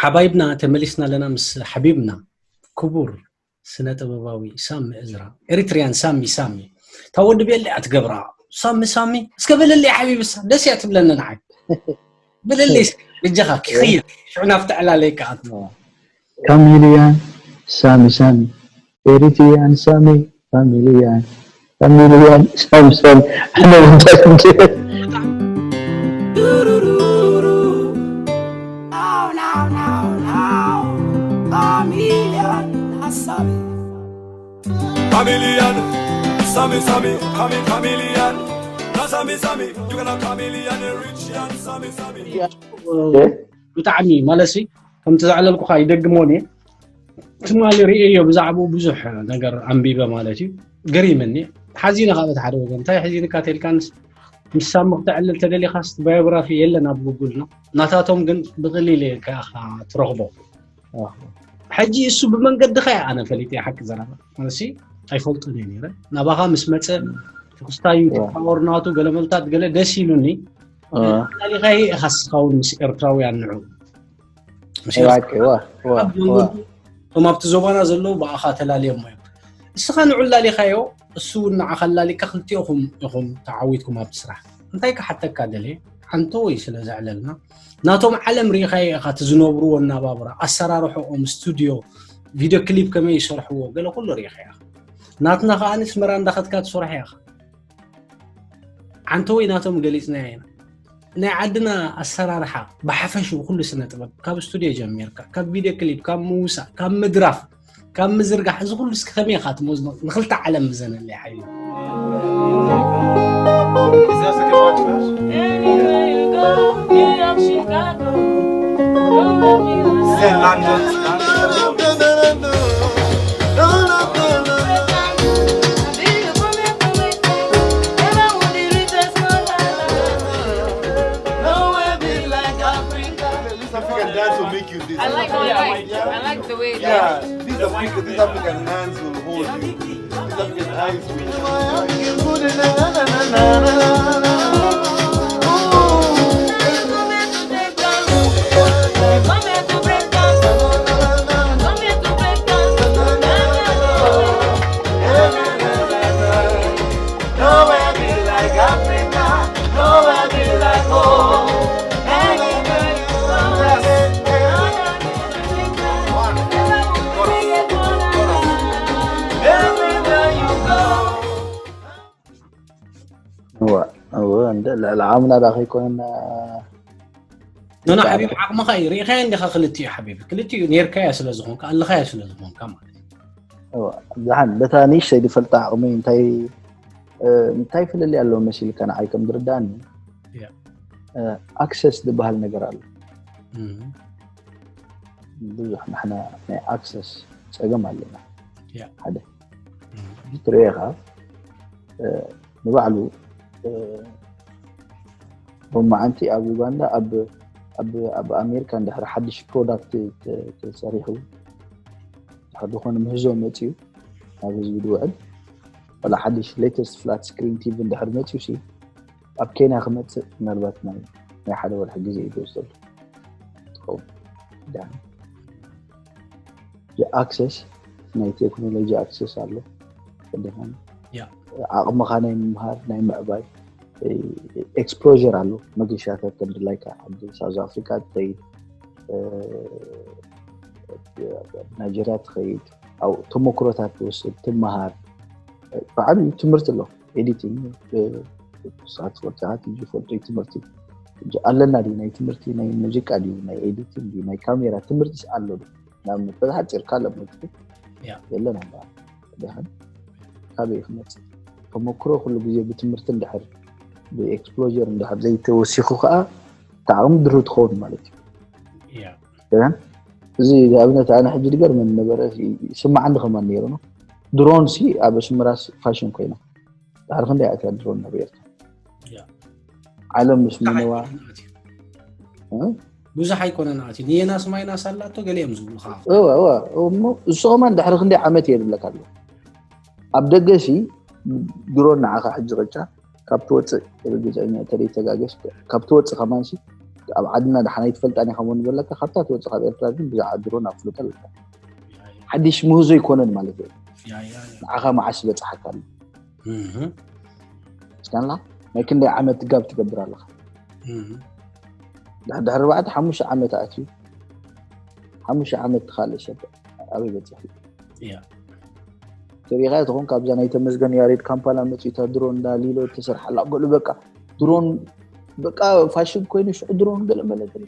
ሓባይብና ተመሊስና ኣለና ምስ ሓቢብና ክቡር ስነ ጥበባዊ ሳሚ እዝራ፣ ኤሪትሪያን ሳሚ። ሳሚ፣ እታ ወዲ ቤላ እያ ትገብራ። ሳሚ ሳሚ፣ እስከ በለለይ ሓቢቢ፣ እሳ ደስ እያ ትብለኒ ንዓይ። በለለይ እስከ በጃኻ ክኸይድ ሽዑ ናብቲ ዕላለይ ከኣቱ። ካሚሊያን ሳሚ ሳሚ፣ ኤሪትሪያን ሳሚ፣ ካሚሊያን ካሚሊያን ሳሚ ሳሚ፣ ኣነ ብቻ Chameleon, Sami, Sami, Chameleon, Sami, Sami, you gonna chameleon, rich and Sami, Sami. ብጣዕሚ ማለት ሲ ከምቲ ዘዕለልኩኻ ይደግሞን እየ። ትማሊ ርእየዮ ብዛዕባኡ ብዙሕ ነገር ኣንቢበ ማለት እዩ። ገሪመኒ። ሓዚነ ካብ እቲ ሓደ ወገን እንታይ ሓዚንካ ተልካንስ ምስ ሳሚ ክተዕልል ተደሊኻስ ባዮግራፊ የለን ኣብ ጉግል ነው። ናታቶም ግን ብቕሊል ኢልካ ኢኻ ትረኽቦ። ሕጂ እሱ ብመንገድኻ እየ ኣነ ፈሊጠ ሓቂ ዘረባ ማለት ሲ ኣይፈልጦን እየ ነይረ። ናባኻ ምስ መፀ ተክስታዩ ፓወር ናቱ ገለመልታት ገለ ደስ ኢሉኒ። ላሊኻይ ኢኻ ስኻውን ምስ ኤርትራውያን ንዑ እዋቂ ዋ ዋ ዋ እቶም ኣብቲ ዞባና ዘለዉ ብኣኻ ተላልዮሞ እዮም። እስኻ ንዑ ላሊኻዮ፣ እሱ እውን ንዓኻ ላሊካ፣ ክልቲኦኹም ኢኹም ተዓዊትኩም ኣብቲ ስራሕ። እንታይ ክሓተካ ደልየ ሓንቶ ወይ ስለ ዘዕለልና ናቶም ዓለም ርኢኻዮ ኢኻ፣ እቲ ዝነብርዎ እናባብራ፣ ኣሰራርሖኦም፣ ስቱድዮ፣ ቪድዮ ክሊፕ ከመይ ይሰርሕዎ፣ ገለ ኩሉ ርኢኻ ኢኻ። ናትና ከኣ ኣስመራ እንዳኸድካ ትሰርሖ ኢኻ። ዓንተወይ ናቶም ገሊጽናዮ ኢና። ናይ ዓድና ኣሰራርሓ ብሓፈሽኡ ኩሉ ስነ ጥበብ ካብ ስቱድዮ ጀሚርካ ካብ ቪድዮ ክሊፕ ካብ ምውሳእ ካብ ምድራፍ ካብ ምዝርጋሕ እዚ ኩሉ እስኪ ከመይ ኢኻ ትመዝኖ ንክልተ ዓለም ምዘነለይ ሓይሉ African dance will make you this. I like the way. I like the way. Yeah, these African, these African hands will hold you. These African eyes will. እዋ እወ እንደ ልዕሊ ዓምና ዳ ከይኮነና ኖኖ ሓቢብ ዓቕምኻ እዩ ርኢኻዮ እንዲኻ ክልቲኡ ሓቢብ ክልቲኡ ኔርካዮ ስለ ዝኾንካ ኣለኻዮ ስለ ዝኾንካ ማለት እዩ እዋ ብዝሓን በታ ንእሽተይ ዝፈልጣ ዓቕመይ እንታይ እንታይ ፍልልይ ኣለዎ መሲልካ ንዓይ ከም ዝርዳኒ ኣክሰስ ዝበሃል ነገር ኣሎ ብዙሕ ንሕና ናይ ኣክሰስ ፀገም ኣለና ሓደ ትሪኦ ኢኻ ንባዕሉ ሎማዓንቲ ኣብ ዩጋንዳ ኣብ ኣብ ኣሜሪካ እንድሕር ሓድሽ ፕሮዳክት ተሰሪሑ ዝኾነ ምህዞ መፅዩ ናብ ህዝቢ ዝውዕል ወላ ሓድሽ ሌተስት ፍላት ስክሪን ቲቪ እንድሕር መፅዩ ሲ ኣብ ኬንያ ክመፅእ ምናልባት ናይ ናይ ሓደ ወርሒ ግዜ እዩ ዝወስደሉ ትኸውን ኣክሰስ ናይ ቴክኖሎጂ ኣክሰስ ኣሎ ቀዲኻ ዓቕምኻ ናይ ምምሃር ናይ ምዕባይ ኤክስፖር ኣሎ መገሻታት ከም ድላይካ ዓዲ ሳውዝ ኣፍሪካ ትኸይድ ናይጀርያ ትኸይድ ተሞክሮታት ትወስድ ትመሃር ብዓብዩ ትምህርቲ ኣሎ ኤዲቲንግ ንስኻ ትፈልጦ ኢኻ ሕጂ ፈልጦ እዩ ትምህርቲ እዩ ሕጂ ኣለና ድዩ ናይ ትምህርቲ ናይ ሙዚቃ ድዩ ናይ ኤዲቲንግ ድዩ ናይ ካሜራ ትምህርቲስ ኣሎ ድዩ ንኣብነት በዚ ሓፂር ካልእ መልክዑ የለን ኣላ ድሓን ካበይ ክመፅእ ተመክሮ ኩሉ ግዜ ብትምህርቲ እንድሕር ብኤክስፖር እንድሕር ዘይተወሲኹ ከዓ እቲ ዓቕሚ ድርብ ትኸውን ማለት እዩ እዚ ንኣብነት ኣነ ሕጂ ድገርመኒ ነበረ ይስማዓኒ ከማን ነይሩ ነው ድሮን ሲ ኣብ ኣስመራ ፋሽን ኮይና ድሕሪ ክንደይ ኣትያ ድሮን ናብ ኤርትራ ዓለም ምስ ምነዋ ብዙሕ ኣይኮነን ኣትዩ ንየናስ ማይናስ ኣላቶ ገሊኦም ዝብሉ ከዓ እወ እወ እሞ እሱ ከማን ድሕሪ ክንደይ ዓመት እየ ዝብለካ ኣሎ ኣብ ደገ ሲ ድሮን ንዓኻ ሕጂ ቅጫ ካብ ትወፅእ ርግፀኛ ተደይ ተጋገስ ካብ ትወፅእ ከማን ሲ ኣብ ዓድና ደሓን ኣይትፈልጣን ኢኻ ሞ ንበለካ፣ ካብታ ትወፅእ ካብ ኤርትራ ግን ብዛዕባ ድሮን ኣፍልጦ ኣለካ። ሓድሽ ምህዞ ኣይኮነን ማለት እዩ። ንዓኻ መዓስ በፅሓካ ኣሎ። እስካንላ ናይ ክንደይ ዓመት ጋብ ትገብር ኣለኻ? ድሕሪ ኣርባዕተ ሓሙሽተ ዓመት ኣትዩ፣ ሓሙሽተ ዓመት ትኻልእ ሰብ ኣበይ በፂሑ? ትሪኢኻ ትኾን ካብዛ ናይ ተመስገን ያሬድ ካምፓላ መፂኡ እታ ድሮን እንዳሊሎ ተሰርሓላ ገሉ በቃ ድሮን በቃ ፋሽን ኮይኑ ሽዑ ድሮን ገለ መለ ትርኢ።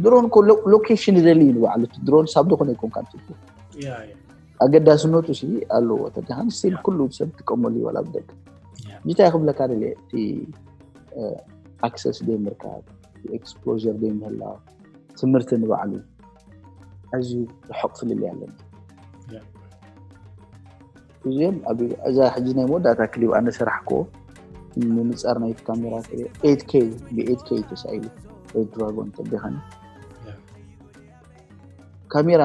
ድሮን እኮ ሎኬሽን ይደሊ እዩ ንባዕሉ። እቲ ድሮን ሳብ ዝኾነ ይኮን ካብ ትብሉ ኣገዳስነቱ ሲ ኣለዎ። ተደሓን ስቲል ኩሉ ሰብ ጥቀመሉ ይበላ ብደቂ እንታይ ክብለካ ደለ እቲ ኣክሰስ ደይ ምርካብ፣ ኤክስፖር ደይ ምህላው፣ ትምህርቲ ንባዕሉ ኣዝዩ ርሑቕ ፍልልይ ኣለና። እዚኦም እዛ ሕጂ ናይ መወዳእታ ክሊብ ኣነ ሰራሕክዎ ንምንፃር ናይቲ ካሜራ ኤት ኬ ብ ኤት ኬ ተሳኢሉ ሬድ ድራጎን ተቢኻኒ ካሜራ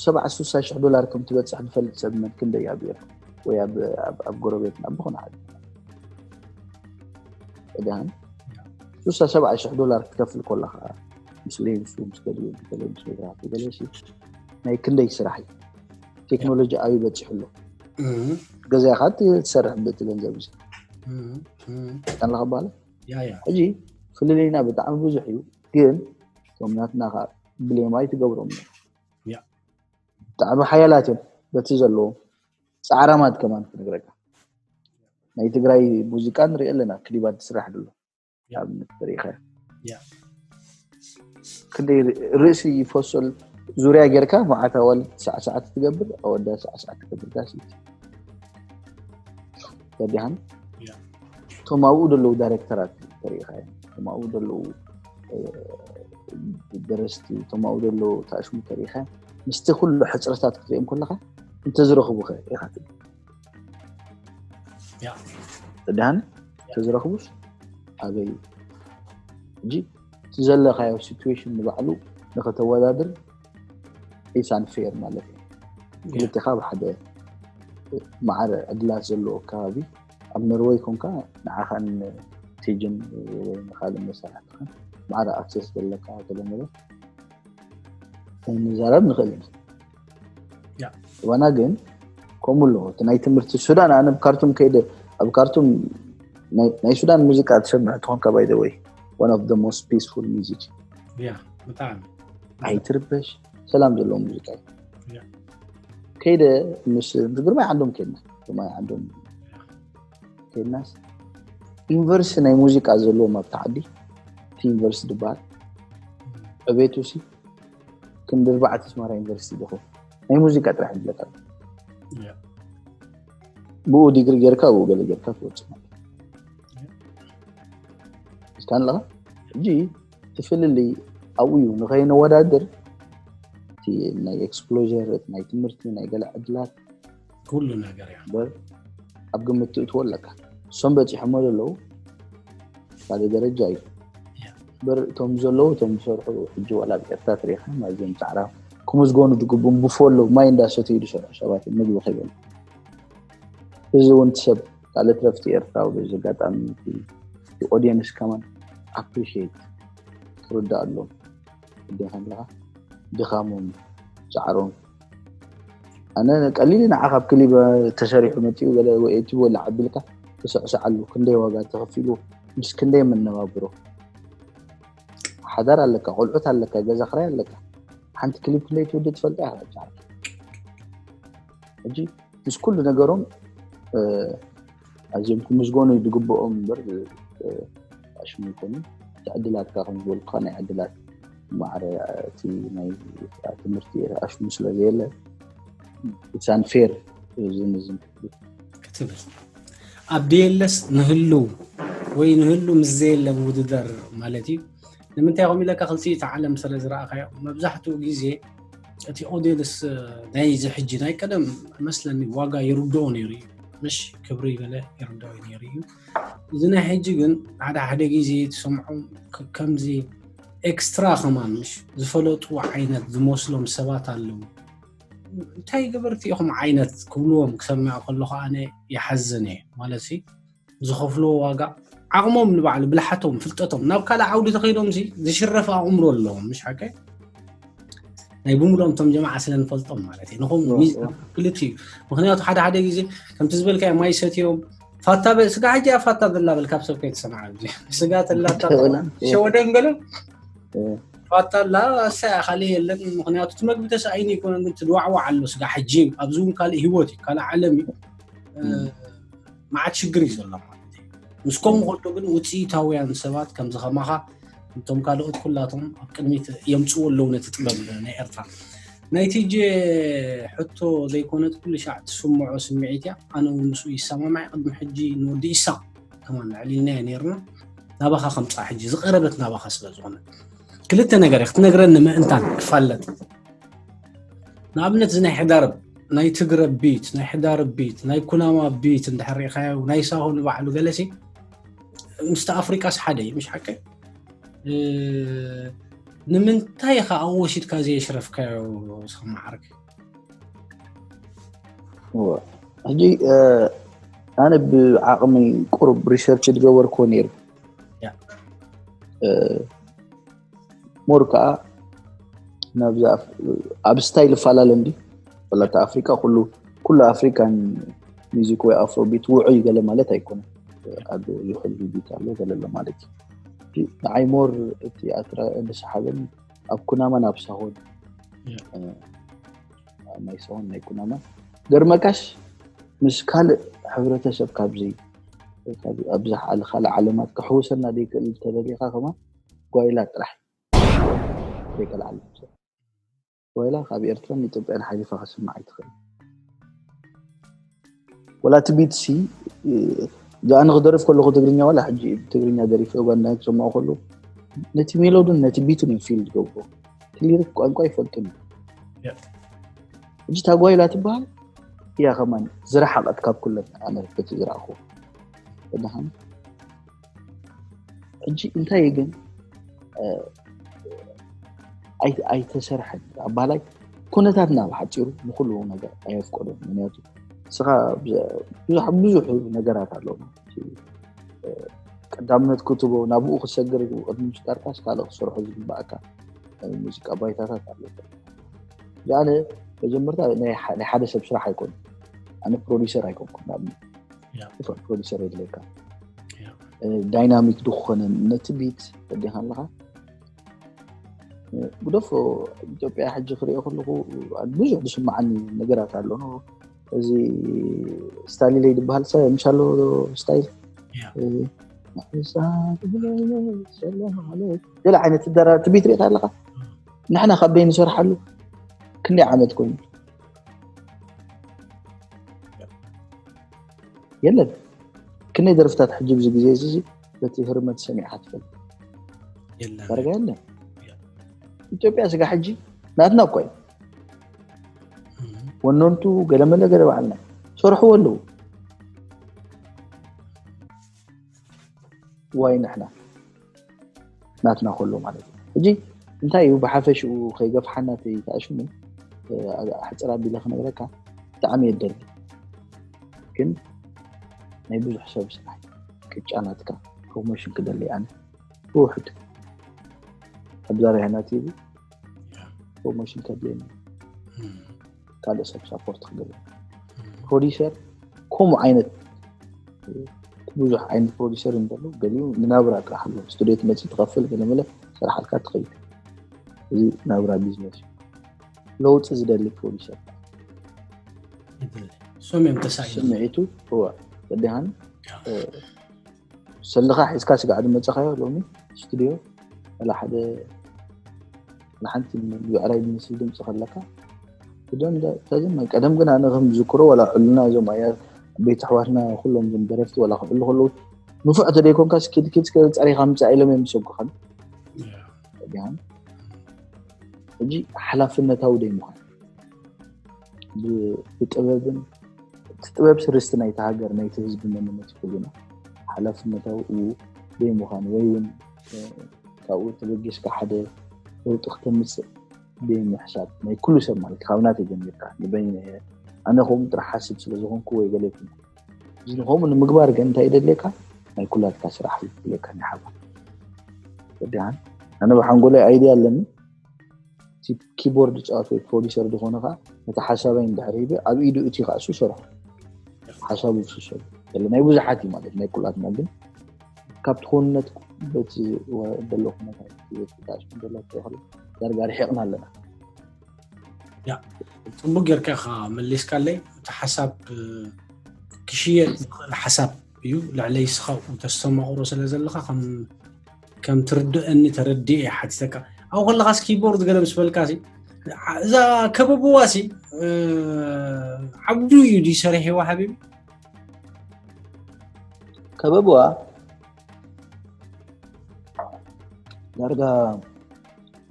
ሰብዓ ስሳ ሽሕ ዶላር ከም ትበፅሕ ዝፈልጥ ሰብ መን ክንደይ ኣብ ኤርትራ ወይ ኣብ ጎረቤትና ኣብ ዝኾነ ዓዲ ደሃን ስሳ ሰብዓ ሽሕ ዶላር ክትከፍል ከለኻ ምስ ሌንሱ ምስ ገሊኡ ምስ ገለ ምስ መብራህቲ ገለ ሲ ናይ ክንደይ ስራሕ እዩ። ቴክኖሎጂ ኣበይ በፂሑ ኣሎ? ገዛኻ ትሰርሕ ብቲ ገንዘብ እዚ ጠንላ ክባለ ሕጂ ፍልልይና ብጣዕሚ ብዙሕ እዩ። ግን እቶም ናትና ከዓ ብሌም ኣይትገብሮም እዮም። ብጣዕሚ ሓያላት እዮም በቲ ዘለዎም ፃዕራማት ከማን ክነግረካ ናይ ትግራይ ሙዚቃ ንሪኢ ኣለና ክሊባት ትስራሕ ድሎ ኣብነት ተሪኢኻ ክንደይ ርእሲ ይፈሶል ዙርያ ጌርካ መዓት ኣዋል ሰዓ ሰዓት ትገብር ኣወዳ ሰዓ ሰዓት ትገብር ዳስ ተዲሃን እቶም ኣብኡ ዘለዉ ዳይሬክተራት ተሪኢኻ እዮም እቶም ኣብኡ ዘለዉ ደረስቲ እቶም ኣብኡ ዘለዉ ተኣሽሙ ተሪኢኻ ምስቲ ኩሉ ሕፅረታት ክትሪኦም ከለካ እንተዝረኽቡኸ ኢኻ ደሃን ተዝረኽቡስ ኣበይ ሕጂ እቲ ዘለካዮ ሲትዌሽን ንባዕሉ ንኸተወዳድር ኢሳን ፌር ማለት እዩ ክልቴኻ ብሓደ ማዕረ ዕድላት ዘለዎ ከባቢ ኣብ ኖርወይ ኮንካ ንዓኻን ቴጅን ወይ ንካልእ መሳርሕትኻን ማዕረ ኣክሴስ ዘለካ ተለመደ ንዛረብ ንኽእል ኢና እባና ግን ከምኡ ኣለዎ እቲ ናይ ትምህርቲ ሱዳን ኣነ ኣብ ካርቱም ከይደ ኣብ ካርቱም ናይ ሱዳን ሙዚቃ ትሰምዕ ትኾንካ ባይደወይ one of the most peaceful music ብጣዕሚ ኣይትርበሽ ሰላም ዘለዎ ሙዚቃ እዩ ከይደ ምስ ምስ ግርማይ ዓንዶም ከይድና ግርማይ ዓንዶም ከይድናስ ዩኒቨርሲቲ ናይ ሙዚቃ ዘለዎም ኣብቲ ዓዲ እቲ ዩኒቨርሲቲ ዝበሃል ዕቤቱ ሲ ክንዲ ኣርባዕተ ኣስመራ ዩኒቨርሲቲ ዝኹ ናይ ሙዚቃ ጥራሕ ይብለካ ብኡ ዲግሪ ጌርካ ብኡ ገለ ጌርካ ትወፅእ ማለት እስካ ኣለካ ሕጂ ትፍልልይ ኣብኡ እዩ ንኸይነወዳድር እቲ ናይ ኤክስፕሎር ናይ ትምህርቲ ናይ ገለ ዕድላት ኩሉ ነገር እያ በር ኣብ ግምት ትእትዎ ኣለካ እሶም በፂሖሞ ዘለዉ ሓደ ደረጃ እዩ በር እቶም ዘለዉ እቶም ዝሰርሑ ሕጂ ዋላ ኣብ ኤርትራ ትሪኢኻ ማእዝዮም ፃዕራ ክምዝገኑ ዝግቡም ብፎሎ ማይ እንዳሰተዩ ዝሰርሑ ሰባት እዮም ምግቢ ከይበሉ እዚ እውን ሰብ ካልእ ረፍቲ ኤርትራዊ በዚ ኣጋጣሚ ኦዲየንስ ከማን ኣፕሪሽት ክርዳእ ኣለዎም ግዴታ ኣለካ ድኻሞም ፃዕሮም ኣነ ቀሊል ንዓ ካብ ክሊብ ተሰሪሑ መፂኡ ገለ ወይ እቲ ወላ ዓቢልካ ተስዕስዓሉ ክንደይ ዋጋ ተኸፊሉ ምስ ክንደይ መነባብሮ ሓዳር ኣለካ ቆልዑት ኣለካ ገዛ ክራይ ኣለካ ሓንቲ ክሊብ ክንደይ ትወዲ ትፈልጣ ኢኻ ሕጂ ምስ ኩሉ ነገሮም ኣዝዮም ክምዝገኑ ዝግብኦም እምበር ኣሽሙ ይኮኑ እቲ ዕድላትካ ከም ዝበልኩካ ናይ ዕድላት ማዕረ እቲ ናይ ትምህርቲ ኣሽሙ ስለ ዘየለ it's unfair ዝምዝም ክትብል ኣብ ደየለስ ንህሉ ወይ ንህሉ ምስ ዘየለ ምውድዳር ማለት እዩ ንምንታይ ከም ኢለካ ክልቲኢት ዓለም ስለ ዝረኣኻዮ መብዛሕትኡ ግዜ እቲ ኦዲየንስ ናይ እዚ ሕጂ ናይ ቀደም መስለኒ ዋጋ ይርድኦ ነይሩ እዩ ምሽ ክብሪ ይበለ ይርድኦ ነይሩ እዩ እዚ ናይ ሕጂ ግን ሓደ ሓደ ግዜ ትሰምዖም ከምዚ ኤክስትራ ከማን ምሽ ዝፈለጡ ዓይነት ዝመስሎም ሰባት ኣለዉ እንታይ ገበርቲ ኢኹም ዓይነት ክብልዎም ክሰምዕ ከለኹ ኣነ ይሓዝን እየ ማለት ዝኸፍልዎ ዋጋ ዓቕሞም ንባዕሉ ብልሓቶም ፍልጠቶም ናብ ካልእ ዓውዲ ተኸይዶም ሲ ዝሽረፍ ኣእምሮ ኣለዎም። ምሽ ሓቀ ናይ ብምሎም እቶም ጀማዓ ስለ ንፈልጦም ማለት እዩ ንኹም ክልት እዩ። ምክንያቱ ሓደ ሓደ ግዜ ከምቲ ዝበልካ ማይ ሰትዮም ፋታ ስጋ ሕጂ ያ ፋታ ዘላ በል ካብ ሰብ ከይተሰማዓ ስጋ ተላታ ሸወደን ገለ ፋታ ላ ኣሳ ካልእ የለን። ምክንያቱ እቲ መግቢ ተሳኢኑ ይኮነ ግን ትድዋዕዋዕ ኣሎ ስጋ ሕጂ ኣብዚ እውን ካልእ ህይወት እዩ ካልእ ዓለም እዩ። መዓት ሽግር እዩ ዘሎ ማለት እዩ። ምስ ከምኡ ከሎ ግን ውፅኢታውያን ሰባት ከምዚ ከማኻ እቶም ካልኦት ኩላቶም ኣብ ቅድሚት የምፅዎ ኣለዉ ነቲ ጥበብ ናይ ኤርትራ። ናይ ቲጄ ሕቶ ዘይኮነት ኩሉ ሻዕ ትስምዖ ስምዒት እያ። ኣነ እውን ምስኡ ይሰማማዕ። ቅድሚ ሕጂ ንወዲ ኢሳቅ ከማን ኣዕሊልናዮ ነርና። ናባኻ ከምፃ ሕጂ ዝቐረበት ናባኻ ስለ ዝኾነ ክልተ ነገር ክትነግረኒ ምእንታን ክፋለጥ ንኣብነት እዚ ናይ ሕዳር ናይ ትግረ ቢት ናይ ሕዳር ቢት ናይ ኩናማ ቢት እንድሕር ሪኢኻዮ ናይ ሳሆ ንባዕሉ ገለሲ ምስቲ ኣፍሪቃስ ሓደ እዩ ምሽ ሓቀ ንምንታይ ኢኻ ኣብኡ ወሲድካ ዘየሽረፍካዮ ሰማዓርክ ሕጂ ኣነ ብዓቕሚ ቁሩብ ሪሰርች ዝገበርክዎ ነይሩ ሞር ከዓ ናብዛ ኣብ ስታይል ይፈላለ እንዲ ወላታ ኣፍሪካ ኩሉ ኩሉ ኣፍሪካን ሚዚክ ወይ ኣፍሮቢት ውዑይ ገለ ማለት ኣይኮነ ኣብ ዝሕል ቢት ኣሎ ገለ ኣሎ ማለት እዩ ንዓይ ሞር እቲ ኣትራ ዝሰሓበን ኣብ ኩናማ ናብ ሳሆን ናይ ሳሆን ናይ ኩናማ ገርመካስ ምስ ካልእ ሕብረተሰብ ካብዚ ኣብዚ ካልእ ዓለማት ክሕውሰና ዘይክእል ተደሊካ ከማ ጓይላ ጥራሕ ዘይቀልዓሉ ጓይላ ካብ ኤርትራን ኢትዮጵያን ሓሊፋ ክስማዕ ኣይትኽእል ወላ እቲ ቢት ሲ ኣነ ክደርፍ ከለኹ ትግርኛ ዋላ ሕጂ ትግርኛ ደሪፈ ጓንዳ ክሰምዖ ከለኹ ነቲ ሜሎድን ነቲ ቢትን እዩ ፊል ዝገብሮ እቲ ሊሪክ ቋንቋ ይፈልጡን ሕጂ ታጓይላ ትበሃል እያ ከማን ዝረሓቐት ካብ ኩለን ኣነ በቲ ዝረኣኹ ደሓን ሕጂ እንታይ ግን ኣይተሰርሐን ኣባላይ ኩነታትና ብሓፂሩ ንኩሉ ነገር ኣየፍቀዶም ምክንያቱ እስኻ ብዙሕ ብዙሕ ነገራት ኣለዉ ቀዳምነት ክትቦ ናብኡ ክሰግር ቅድሚ ምሽጋርካስ ካልእ ክሰርሖ ዝግባኣካ ሙዚቃ ባይታታት ኣለካ ኣነ መጀመርታ ናይ ሓደ ሰብ ስራሕ ኣይኮን ኣነ ፕሮዲሰር ኣይኮንኩ ፕሮዲሰር የድለካ ዳይናሚክ ዝኾነ ነቲ ቢት ወዲኻ ኣለኻ ጉደፎ ኢትዮጵያ ሕጂ ክሪኦ ከለኹ ብዙሕ ዝስማዓኒ ነገራት ኣሎ እዚ ስታሊለይ ዝበሃል ሰብ ምሻሎ ስታይል ገለ ዓይነት ትደራ ትቢት ሪእካ ኣለካ ንሕና ካብ ደይ ንሰርሓሉ ክንደይ ዓመት ኮይኑ የለን ክንደይ ደርፍታት ሕጂ ብዚ ግዜ እዚ በቲ ህርመት ሰሚዕካ ትፈልጥ ዳርጋ የለን ኢትዮጵያ ስጋ ሕጂ ናትና እኮ እዩ ወነንቱ ገለመለ ገለ በዓልና ሰርሕዎ ኣለዉ ዋይ ንሕና ናትና ከሎ ማለት እዩ ሕጂ እንታይ እዩ ብሓፈሽኡ ከይገፍሓና ተይተኣሽሙ ሕፅር ኣቢለ ክነግረካ ብጣዕሚ የደሊ ግን ናይ ብዙሕ ሰብ ስራሕ ቅጫ ናትካ ፕሮሞሽን ክደሊ ኣነ ብውሕድ ኣብዛ ሪሃና ቲቪ ፕሮሞሽን ከድልየኒ ካልእ ሰብ ሳፖርት ክገብር ፕሮዲሰር ከምኡ ዓይነት ብዙሕ ዓይነት ፕሮዲሰር እንተሎ ገሊኡ ንናብራ ጥራሕ ኣሎ ስቱዲዮ ትመፅእ ትኸፍል ገለመለ ሰራሓልካ ትኸይድ እዚ ናብራ ቢዝነስ እዩ ለውጢ ዝደሊ ፕሮዲሰር ሶም እዮም ተሳኢሉ ስምዒቱ እዋ ወዲሃን ሰልኻ ሒዝካ ስጋዕ ዝመፀኻዮ ሎሚ ስቱዲዮ ወላ ሓደ ንሓንቲ ብዕራይ ዝመስል ድምፂ ከለካ ብደም ተዘመ ቀደም ግን ኣነ ከም ዝዝክሮ ወላ ዕሉና እዞም ኣያ ቤት ኣሕዋትና ኩሎም ዞም ደረፍቲ ወላ ክዕሉ ከለዉ ንፉዕ ተደይኮንካ ስኪድ ኪድ ጸሪኻ ምጻእ ኢሎም እዮም ዝሰጉኻ ሕጂ ሓላፍነታዊ ደይ ምዃን ብጥበብን እቲ ጥበብ ስርስቲ ናይቲ ሃገር ናይቲ ህዝቢ መንነት ኩሉና ሓላፍነታዊ እዩ ደይ ምዃን ወይ እውን ካብኡ ተበጊስካ ሓደ ለውጢ ክተምፅእ ደይ ምሕሳብ ናይ ኩሉ ሰብ ማለት ካብ ናተይ ጀሚርካ ንበይነ ኣነ ከምኡ ጥራሕ ሓስብ ስለ ዝኾንኩ ወይ ገለ ይኩን እዚ ንከምኡ ንምግባር ግን እንታይ የደልየካ ናይ ኩላትካ ስራሕ እዩ ክብለካ ናይ ሓባር ወዲሓን ኣነ ብሓንጎለይ ኣይድያ ኣለኒ እቲ ኪቦርድ ጫወት ወይ ፕሮዲሰር ዝኾነ ከዓ ነቲ ሓሳባይ እንድሕር ሂበ ኣብ ኢዱ እቲ ከዓ እሱ ሰርሖ ሓሳቡ እሱ ሰርሖ ገለ ናይ ብዙሓት እዩ ማለት ናይ ኩላትና ግን ካብ ትኾንነት በቲ ዘሎ ኩነታት ዳርጋ ርሒቕና ኣለና ያ ጽቡቅ ጌርካ ኢኻ መሊስካለይ እቲ ሓሳብ ክሽየጥ ዝኽእል ሓሳብ እዩ ልዕለይ ስኻ ተስተማቕሮ ስለ ዘለኻ ከም ከም ትርድአኒ ተረዲእ እየ ሓቲተካ ኣብኡ ከለኻስ ኪቦርድ ገለ ምስ በልካ ሲ እዛ ከበብዋ ሲ ዓብዱ እዩ ድዩ ሰሪሕዋ ሓቢቢ ከበብዋ ዳርጋ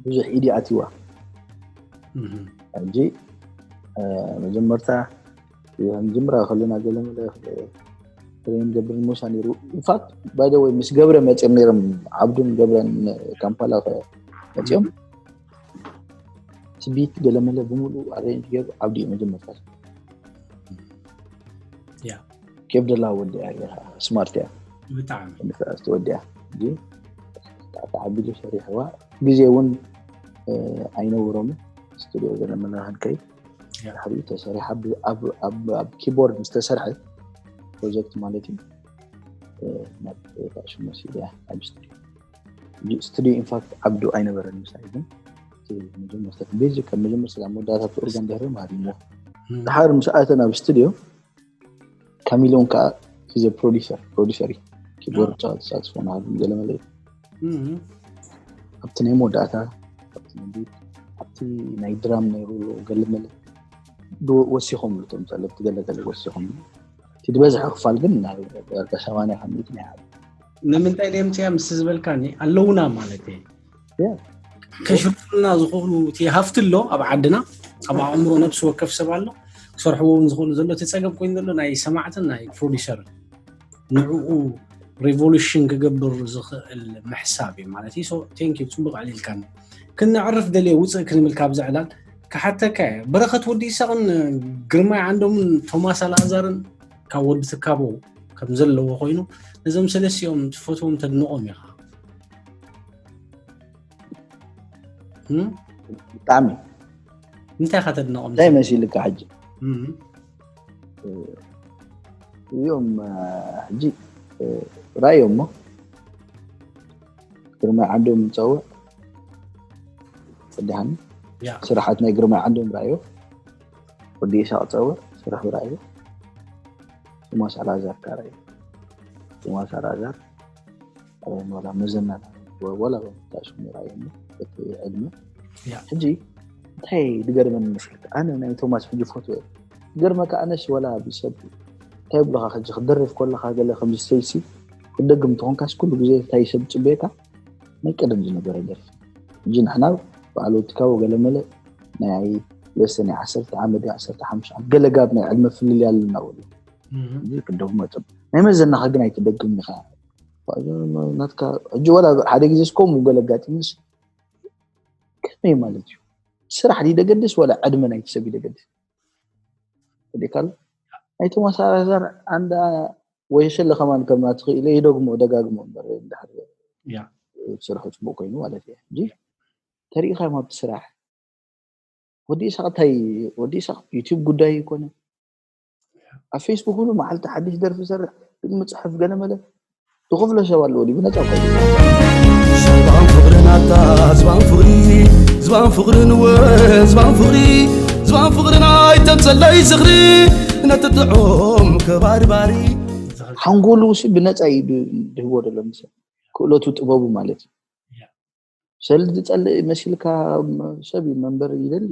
ብዙሕ ኢድ ኣትዋ ሕጂ መጀመርታ መጀመርያ ከለና ገለመለ ትሬን ገብር ሞሳ ነይሩ ኢንፋክት ባይ ወይ ምስ ገብረ መፅም ነይሮም ዓብዱን ገብረን ካምፓላ መፅኦም ስቢት ገለመለ ብምሉ ኣሬንጅ ገይሩ ዓብዲ መጀመርታ ያ ኬፍ ደላ ወዲያ ስማርት እያ ብጣዕሚ ንፍዕቲ ወዲያ ተዓቢሉ ሰሪሕዋ ግዜ እውን ኣይነውሮምን ስቱዲዮ ገለመለ ክንከይ ድሕሪኡ ተሰሪሓ ኣብ ኪቦርድ ምስ ተሰርሐ ፕሮጀክት ማለት እዩ ናብ ሽሙ ሲድያ ኣብ ስቱዲዮ ስቱዲዮ ኢንፋክት ዓብዱ ኣይነበረን ምሳይ ግን መጀመርታ ቤዚ ካብ መጀመርታ ካብ መወዳእታ ኦርጋን ድሕሪ ማሪሞ ድሓር ምስ ኣተ ናብ ስቱዲዮ ካሚሎን ከዓ ሂዘ ፕሮዲሰር ፕሮዲሰር ኪቦርድ ጫወት ሳክስፎን ሃሉ ገለመለ ኣብቲ ናይ መወዳእታ ኣብቲ ናይ ድራም ናይ ሮሎ ገለመለ ወሲኾም እቶም ፀለብቲ ገለገለ ወሲኾም እቲ ዝበዝሐ ክፋል ግን ናብ ዳርጋ ሰማንያ ካብ ሚእቲ ናይ ዓለም ንምንታይ ደምፅያ ምስ ዝበልካኒ ኣለውና ማለት እዩ ከሽርፉልና ዝኽእሉ እቲ ሃፍቲ ኣሎ ኣብ ዓድና ኣብ ኣእምሮ ነብሲ ወከፍ ሰብ ኣሎ ክሰርሕዎ እውን ዝኽእሉ ዘሎ እቲ ፀገም ኮይኑ ዘሎ ናይ ሰማዕትን ናይ ፕሮዲሰርን ንዕኡ ሪቮሉሽን ክገብር ዝኽእል ምሕሳብ እዩ ማለት እዩ ቴንክ ዩ ፅቡቅ ኣዕሊልካኒ ክንዕርፍ ደልየ ውፅእ ክንብል ካብ ዘዕላል ክሓተካ እየ በረኸት ወዲ ይሳቕን ግርማይ ዓንዶምን ቶማስ ኣልኣዛርን ካብ ወዲ ትካቦ ከም ዘለዎ ኮይኑ ነዞም ሰለስቲኦም ትፈትዎም ተድንቖም ኢኻ ብጣዕሚ እንታይ ኢኻ ተድንቖም እንታይ መሲልካ ሕጂ እዚኦም ሕጂ ራእዮም ሞ ግርማይ ዓንዶም ንፀውዕ ወዲሃኒ ስራሓት ናይ ግርማይ ዓንዶም ራእዮ ወዲ ኢሳቅ ፀውዕ ስራሕ ራእዮ ቶማስ ኣላዛር ካራይ ቶማስ ኣላዛር ወላ መዘና ወላ ታሽሙ ራእዮ እቲ ዕድመ ሕጂ እንታይ ዝገርመኒ መስልክ ኣነ ናይ ቶማስ ሕጂ ፎቶ ገርመካ ኣነስ ወላ ብሰብ እንታይ ብለካ ሕጂ ክደርፍ ከለካ ገለ ከምዚ ሰይሲ ክደግም ትኾንካስ ኩሉ ግዜ እንታይ ሰብ ፅበየካ ናይ ቀደም ዝነበረ ደርፊ ሕጂ ንሕና በዓል ወትካቦ ገለመለ ናይ ለሰ ናይ ዓሰርተ ዓመት ዓሰርተ ሓሙሽተ ዓመት ገለ ጋብ ናይ ዕድመ ፍልልይ ኣለና ወሉ እዚ ክደግሞ ጽብ ናይ መዘናኻ ግን ኣይትደግም ኢኻ ናትካ ሕጂ ወላ ሓደ ግዜ ስከምኡ ገለ ኣጋጢምስ ከመይ ማለት እዩ ስራሕ ድዩ ደገድስ ወላ ዕድመ ናይቲ ሰብ ይደገድስ ወዲካ ኣሎ ናይ ቶማስ ኣላዛር ኣንዳ ወይ ሸለ ከማን ከም ናትኺ ኢለ ይደግሞ ደጋግሞ እምበር እንድሕር ስርሑ ፅቡቅ ኮይኑ ማለት እየ እንጂ ተሪኢኻዮም ኣብቲ ስራሕ ወዲ ኢሳቅ እንታይ ወዲ ኢሳቅ ዩቲብ ጉዳይ ይኮነ ኣብ ፌስቡክ ሉ መዓልቲ ሓድሽ ደርፊ ሰርሕ ግን ምፅሕፍ ገለመለ ዝኽፍሎ ሰብ ኣለዎ ድዩ ብነፃ እኮ እዩ። ዝባን ፍቕርን ኣታ ዝባን ፍቕሪ ዝባን ፍቕርን ወ ዝባን ፍቕሪ ዝባን ፍቕርን ኣይተምፀለይ ዝኽሪ ነቲ ጥዑም ከባርባሪ ሓንጎሉ ሲ ብነፃ እዩ ድ- ድህቦ ደሎ ምስ ክእለቱ ጥበቡ ማለት እዩ ሰልዲ ዝፀልእ መሲልካ ሰብ እዩ መንበር ይደሊ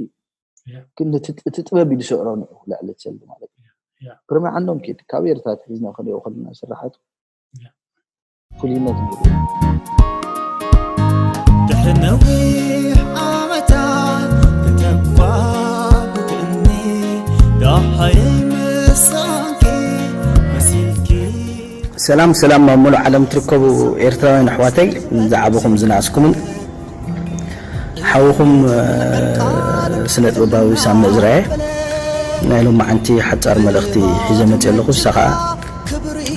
ግን እቲ ጥበብ እዩ ዝስዕሮ ንዑ ልዕሊ እቲ ሰልዲ ማለት እዩ ግርማይ ዓንዶም ኪድ ካብ ኤርትራ ትሒዝና ክንሪኦ ከለና ስራሓቱ ፍሉይነት ነይሩ ድሕሪ ነዊሕ ዓመታት ከተንኳኩትኒ ዳሃየይ ምሳንኪ መሲልኪ ሰላም ሰላም ኣብ ሙሉእ ዓለም ትርከቡ ኤርትራውያን ኣሕዋተይ ዝዓበኹም ዝነኣስኩምን ሓውኹም ስነ ጥበባዊ ሳሚ እዝራየ ናይ ሎማዓንቲ ሓፃር መልእኽቲ ሒዘ መፅእ ኣለኹ እሳ ከዓ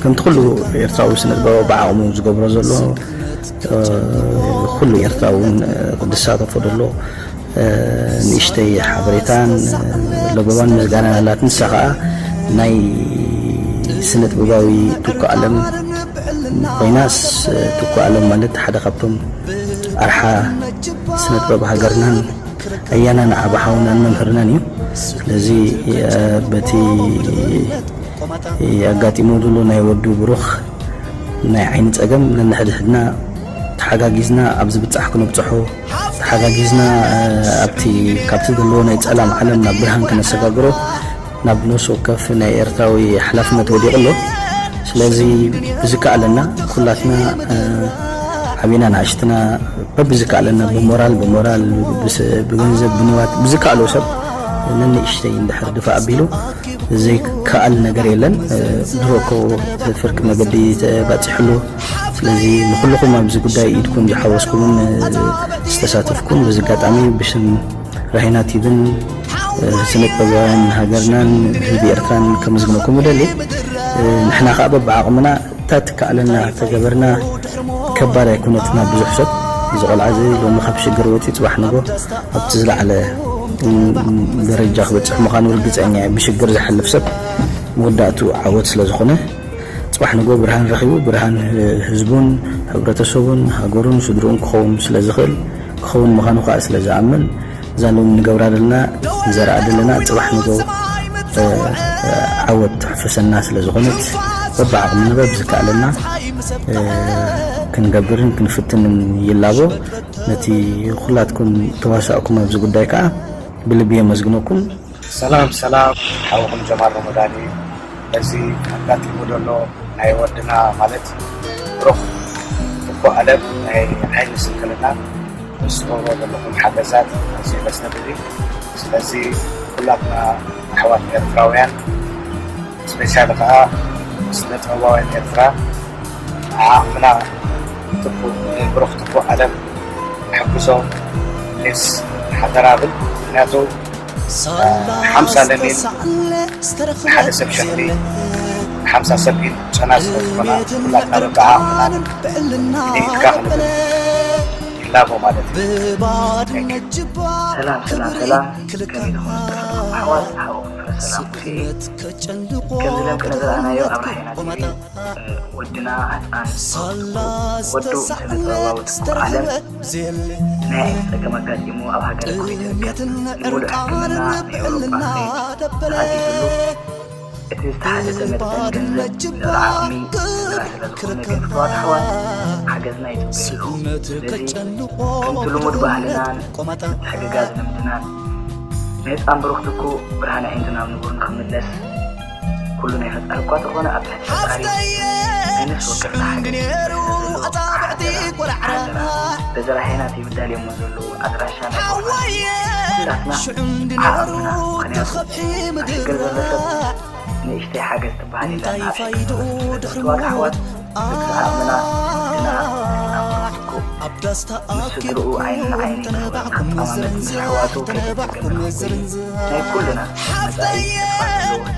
ከምቲ ኩሉ ኤርትራዊ ስነ ጥበባዊ ብዓቕሙ ዝገብሮ ዘሎ፣ ኩሉ ኤርትራዊ እውን ክሳተፎ ደሎ፣ ንእሽተይ ሓበሬታን ለበዋን ምስጋናን ኣላት። ንሳ ኸኣ ናይ ስነ ጥበባዊ ትኩ ኣለም ኮይናስ፣ ትኩ ኣለም ማለት ሓደ ካብቶም ኣርሓ ስነ ጥበብ ሃገርናን ኣያና ንዓቢ ሓውናን መምህርናን እዩ። ስለዚ በቲ ኣጋጢሙ ዘሎ ናይ ወዱ ብሩኽ ናይ ዓይኒ ጸገም፣ ነንሕድሕድና ተሓጋጊዝና ኣብ ዝብጻሕ ክነብጽሖ፣ ተሓጋጊዝና ኣብቲ ካብቲ ዘለዎ ናይ ጸላም ዓለም ናብ ብርሃን ክነሰጋግሮ ናብ ነፍሲ ወከፍ ናይ ኤርትራዊ ሓላፍነት ወዲቑ ኣሎ። ስለዚ ብዝከኣለና ኩላትና ዓቢና ንኣሽትና በብዝከኣለና ብሞራል ብሞራል ብገንዘብ ብንዋት ብዝከኣሎ ሰብ ነንእሽተይ እንድሕር ድፋ ኣቢሉ ዘይከኣል ነገር የለን። ድሮ እኮ ፍርቂ መገዲ ተባፂሕሉ። ስለዚ ንኩልኹም ኣብዚ ጉዳይ ኢድኩም ዝሓወስኩምን ዝተሳተፍኩም በዚ ኣጋጣሚ ብሽም ራሂና ቲቪን ስነ ጥበባውያን ሃገርናን ህዝቢ ኤርትራን ከመስግነኩም እደሊ። ንሕና ከዓ በብዓቕምና እታ ትከኣለና ተገበርና ከባድ ኣይኮነትና። ብዙሕ ሰብ እዚ ቆልዓ እዚ ሎሚ ካብ ሽግር ወፂኡ ፅባሕ ንጎ ኣብቲ ዝለዓለ ደረጃ ክበፅሕ ምዃኑ ርግፀኛ እየ። ብሽግር ዝሓልፍ ሰብ መወዳእቱ ዓወት ስለ ዝኾነ ፅባሕ ንጎ ብርሃን ረኺቡ ብርሃን ህዝቡን ሕብረተሰቡን ሃገሩን ስድርኡን ክኸውን ስለ ዝኽእል ክኸውን ምዃኑ ከዓ ስለ ዝኣምን እዛ ሎሚ ንገብራ ዘለና ንዘርኣ ዘለና ፅባሕ ንጎ ዓወት ትሕፍሰና ስለ ዝኾነት በብዓቕምና በብዝከኣለና ክንገብርን ክንፍትንን ይላቦ። ነቲ ኩላትኩም ተዋሳእኩም ኣብዚ ጉዳይ ከዓ ብልቢ የመስግነኩም። ሰላም ሰላም፣ ሓውኹም ጀማል ረመዳን እዩ። በዚ ኣጋጢሙ ዘሎ ናይ ወድና ማለት ብሩኽ ትኩ ኣለም ናይ ዓይኒ ስንክልና ምስ ትገብሮ ዘለኹም ሓገዛት ኣዝዩ ደስ ዘብል እዩ። ስለዚ ኩላትና ኣሕዋት ኤርትራውያን ስፔሻሊ ከዓ ስነ ጥበባውያን ኤርትራ ዓቕምና ትኩ ብሩኽ ትኩ ኣለም ንሕግዞ ፕሊስ ሓደራ ብል። ምክንያቱ ሓምሳ ለሚን ንሓደ ሰብ ሸኽሚ ንሓምሳ ሰብ ኢድ ጨና ስለ ዝኾና ኩላትና በብዓቕምና ኢድካ ክንብል ይላቦ ማለት እዩ። ሰላም ሰላም ሰላም፣ ከመይ ትኾኑ ኣሕዋት? ሓወኹም ፍረ ሰላም ሙሴ። ከምዚ ለምቅነ ዝረኣናዮ ኣብ ራሄና ቲቪ ወድና ህፃን ወዱ ስነ ጥበባዊ ትኩ ዓለም ናይ ጸገም ኣጋጢሙ ኣብ ሃገረ ኩዌት ይርከብ። ንሙሉእ ሕክምና ንኤውሮጳ ክኸይድ ተኣዚዙሉ፣ እቲ ዝተሓተተ መጠን ገንዘብ ልዕሊ ዓቕሚ ስድራ ስለ ዝኾነ ግን ፍትዋት ኣሕዋት ሓገዝና ይጽበዩ ኣለዉ። ስለዚ ከምቲ ልሙድ ባህልናን ምትሕግጋዝ ልምድናን ንህፃን ብሩኽ ትኩ ብርሃነ ኣዒንቱ ናብ ንቡር ንኽምለስ ኩሉ ናይ ፈጣሪ እኳ ተኾነ ኣብ ትሕቲ ፈጣሪ ናይ ነፍሲ ወከፍና ሓገዝ ይግበር ስለ ዘሎ ሓደራ፣ ሓደራ። በዚ ራሄና ቲቪ ዳልዮሞ ዘለዉ ኣድራሻ ናይ ቁርባን ኩላትና ዓቕምና፣ ምኽንያቱ ኣብ ሽግር ዘሎ ሰብ ንእሽተይ ሓገዝ ትበሃል የላን። ኣብ ሽግር ዘሎ ሰብ ንሕዋት ኣሕዋት በዚ ዓቕምና ግና ንሕና ብሩኽ ትኩ ምስ ስድርኡ ዓይኒ ንዓይኒ ንኽጠማመት ምስ ኣሕዋቱ ከይተጸገመ ንኽጎይ ናይ ኩልና መጻኢ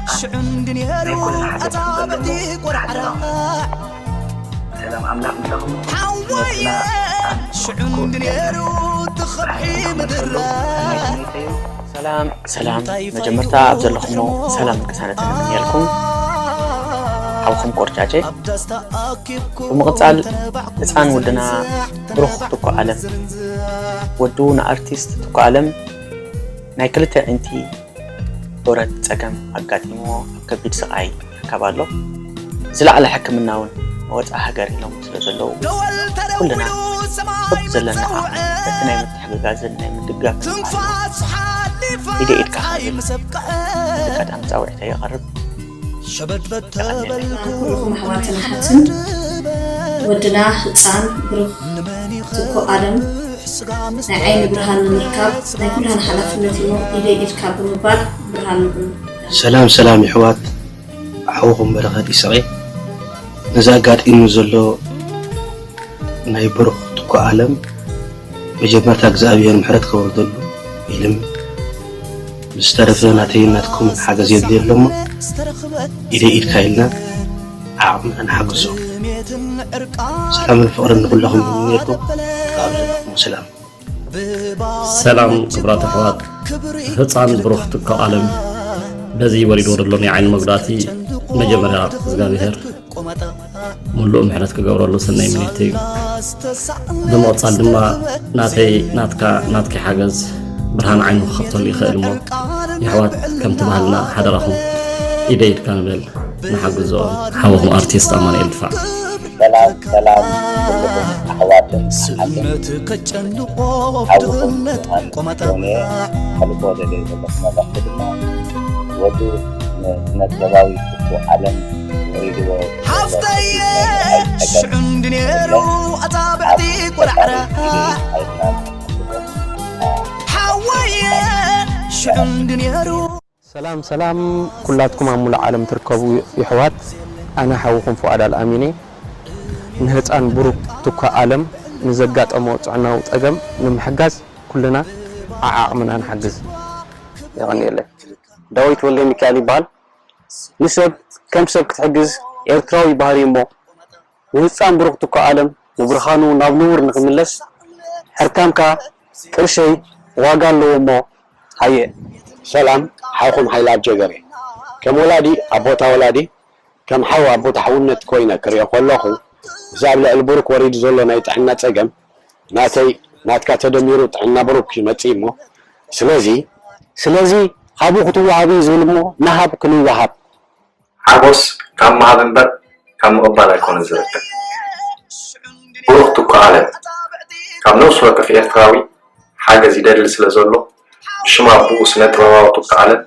ተስፋ ዘለዎ ህጻን ናይ ኩልና ሓገዝ ክንጸልሞ ሓደራ። ሰላም ኣምላኽ ምሳኹም። ነትና ኣንሽኩ ሰላም ሰላም፣ መጀመርታ ኣብ ዘለኹሞ ሰላም ቅሳነትን እምነየልኩም። ሓውኹም ቆርጫጨ። ብምቕጻል ህፃን ወድና ብሩኽ ትኩ ኣለም ወዱ ንኣርቲስት ትኩ ኣለም ናይ ክልተ ኣዒንቲ ብረት ጸገም ኣጋጢምዎ ኣብ ከቢድ ስቓይ ይርከብ ኣሎ። ዝለዓለ ሕክምና እውን መወፅኢ ሃገር ኢሎም ስለ ዘለዉ ኩልና ሰብ ዘለና ዓቕሚ በቲ ናይ ምትሕግጋዝን ናይ ምድጋፍን ዓቕሚ ኢደ ኢድካ ክንብል በዚ ኣጋጣሚ ፃውዒተይ የቐርብ። ርኹም ኣሕዋትን ኣሓትን ወድና ህፃን ብሩኽ ትኩ ኣለም ናይ ዓይኒ ብርሃን ንምርካብ ናይ ኩላህና ሓላፍነት እሞ ኢደይ ኢድካ ብምባል ብርሃን ንኹን። ሰላም ሰላም የሕዋት፣ ሓውኹም በረኸት ኢሰቄ። ነዚ ኣጋጢሙ ዘሎ ናይ ብሩኽ ትኩ ኣለም መጀመርታ እግዚኣብሔር ምሕረት ከውርደሉ ኢልም፣ ብዝተረፈ ናተይን ናትኩምን ሓገዝ የድልዮ ኣሎ እሞ ኢደይ ኢድካ ኢልና ዓቕምና ንሓግዞ። ሰላምን ፍቕርን ንኹለኹም ይምነየልኩም። ካብ ዘለኹም ሰላም። ሰላም ክቡራት ኣሕዋት፣ ህፃን ብሩኽ ትኳ ኣለም በዚ ወሪድዎ ዘሎ ናይ ዓይኒ መጉዳእቲ መጀመርያ እግዚኣብሔር ሙሉእ ምሕረት ክገብረሉ ሰናይ ምኒት እዩ። ብምቕፃል ድማ ናተይ ናትካ ናትኪ ሓገዝ ብርሃን ዓይኑ ክኸፍተሉ ይኽእል እሞ የሕዋት ከምቲ ባህልና ሓደራኹም ኢደ ኢድካ ንበል። ንሓግዞ። ሓወኹም ኣርቲስት ኣማኑኤል ድፋዕ። ሰላም ሰላም ኩልኹም ኣሕዋትን ኣሓትን ሓውኹም ዮሃንስ ጆኔ። ከልቦ ደለይ ዘለኹ መልእኽቲ ድማ ወዱ ንስነጥበባዊ ኩሉ ዓለም ወሪድዎ ዘሎ ሓፍተየ ከቢድ ናይ ምርኣይ ጸገም ሽዑ እንዲ ነይሩ የለን። ኣጻብዕቲ ኣብ ቆላዕራ ፈጣሪ ኢዱ ኣይትና ንሓስቦ። ሓወየ ሽዑ እንዲ ነይሩ ሰላም ሰላም ኩላትኩም ኣብ ሙሉእ ዓለም ትርከቡ ይሕዋት፣ ኣነ ሓውኹም ፍቓድ ኣልኣሚን እየ። ንህፃን ብሩክ ትኳ ኣለም ንዘጋጠሞ ጥዕናዊ ፀገም ንምሕጋዝ ኩልና ዓዓቕምና ንሓግዝ። የቐንየለይ። ዳዊት ወልደሚካኤል ይበሃል። ንሰብ ከም ሰብ ክትሕግዝ ኤርትራዊ ባህሪ እሞ ንህፃን ብሩክ ትኳ ኣለም ንብርሃኑ ናብ ንቡር ንኽምለስ ሕርካምካ ቅርሸይ ዋጋ ኣለዎ እሞ ሃየ። ሰላም ሓውኹም ሓይልኣብ ጀገር እየ። ከም ወላዲ ኣብ ቦታ ወላዲ ከም ሓው ኣብ ቦታ ሓውነት ኮይነ ክሪኦ ከለኹ እዚ ኣብ ልዕሊ ብሩክ ወሪዱ ዘሎ ናይ ጥዕና ፀገም ናተይ ናትካ ተደሚሩ ጥዕና ብሩክ ይመፅእ እሞ ስለዚ ስለዚ ሃቡ ክትወሃቡ እዩ ዝብል እሞ ንሃብ ክንወሃብ ሓጎስ ካብ ምሃብ እምበር ካብ ምቕባል ኣይኮነን ዝርከብ። ብሩኽ ትኩኣለም ካብ ነፍሲ ወከፍ ኤርትራዊ ሓገዝ ይደሊ ስለ ዘሎ ብሽም ኣቡኡ ስነ ጥበባዊ ትኩኣለም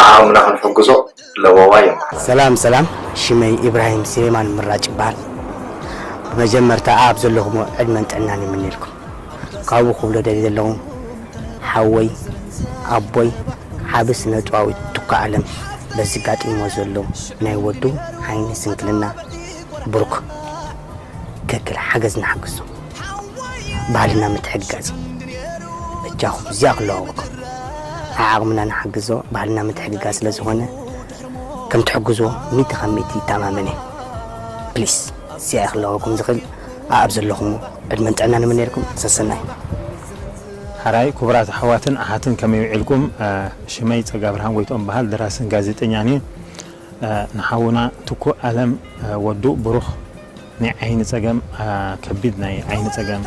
ዓዓቕምና ክንሕግዞ ለበዋ የማን። ሰላም ሰላም ሽመይ ኢብራሂም ስሌማን ምራጭ ይበሃል። ብመጀመርታ ኣብ ዘለኹሞ ዕድመን ጥዕናን ይምነየልኩም። ካብኡ ክብሎ ደልየ ዘለኹ ሓወይ ኣቦይ ዓቢ ስነ ጥበባዊ ትኩኣለም በዚ ጋጢምዎ ዘሎ ናይ ወዱ ዓይኒ ስንክልና ብሩክ ከክል ሓገዝ ንሓግዞ ባህልና ምትሕግጋዝ እዩ። በጃኹም እዚኣ ክለዋወኩም ዓዓቕምና ንሓግዞ ባህልና ምትሕግጋዝ ስለ ዝኾነ ከም ትሕግዝዎ ሚእቲ ካብ ሚእቲ ይተማመን እየ። ፕሊስ እዚኣ እየ ክለዋወኩም ዝኽእል ኣኣብ ዘለኹም ዕድመን ጥዕናን ይምነየልኩም ሰሰናዩ። ሓራይ ክቡራት ኣሕዋትን ኣሓትን ከመይ ውዒልኩም? ሽመይ ጸጋብርሃን ጎይትኦም በሃል፣ ደራስን ጋዜጠኛን እየ። ንሓውና ትኩእ ኣለም ወዱ ብሩኽ ናይ ዓይኒ ጸገም፣ ከቢድ ናይ ዓይኒ ጸገም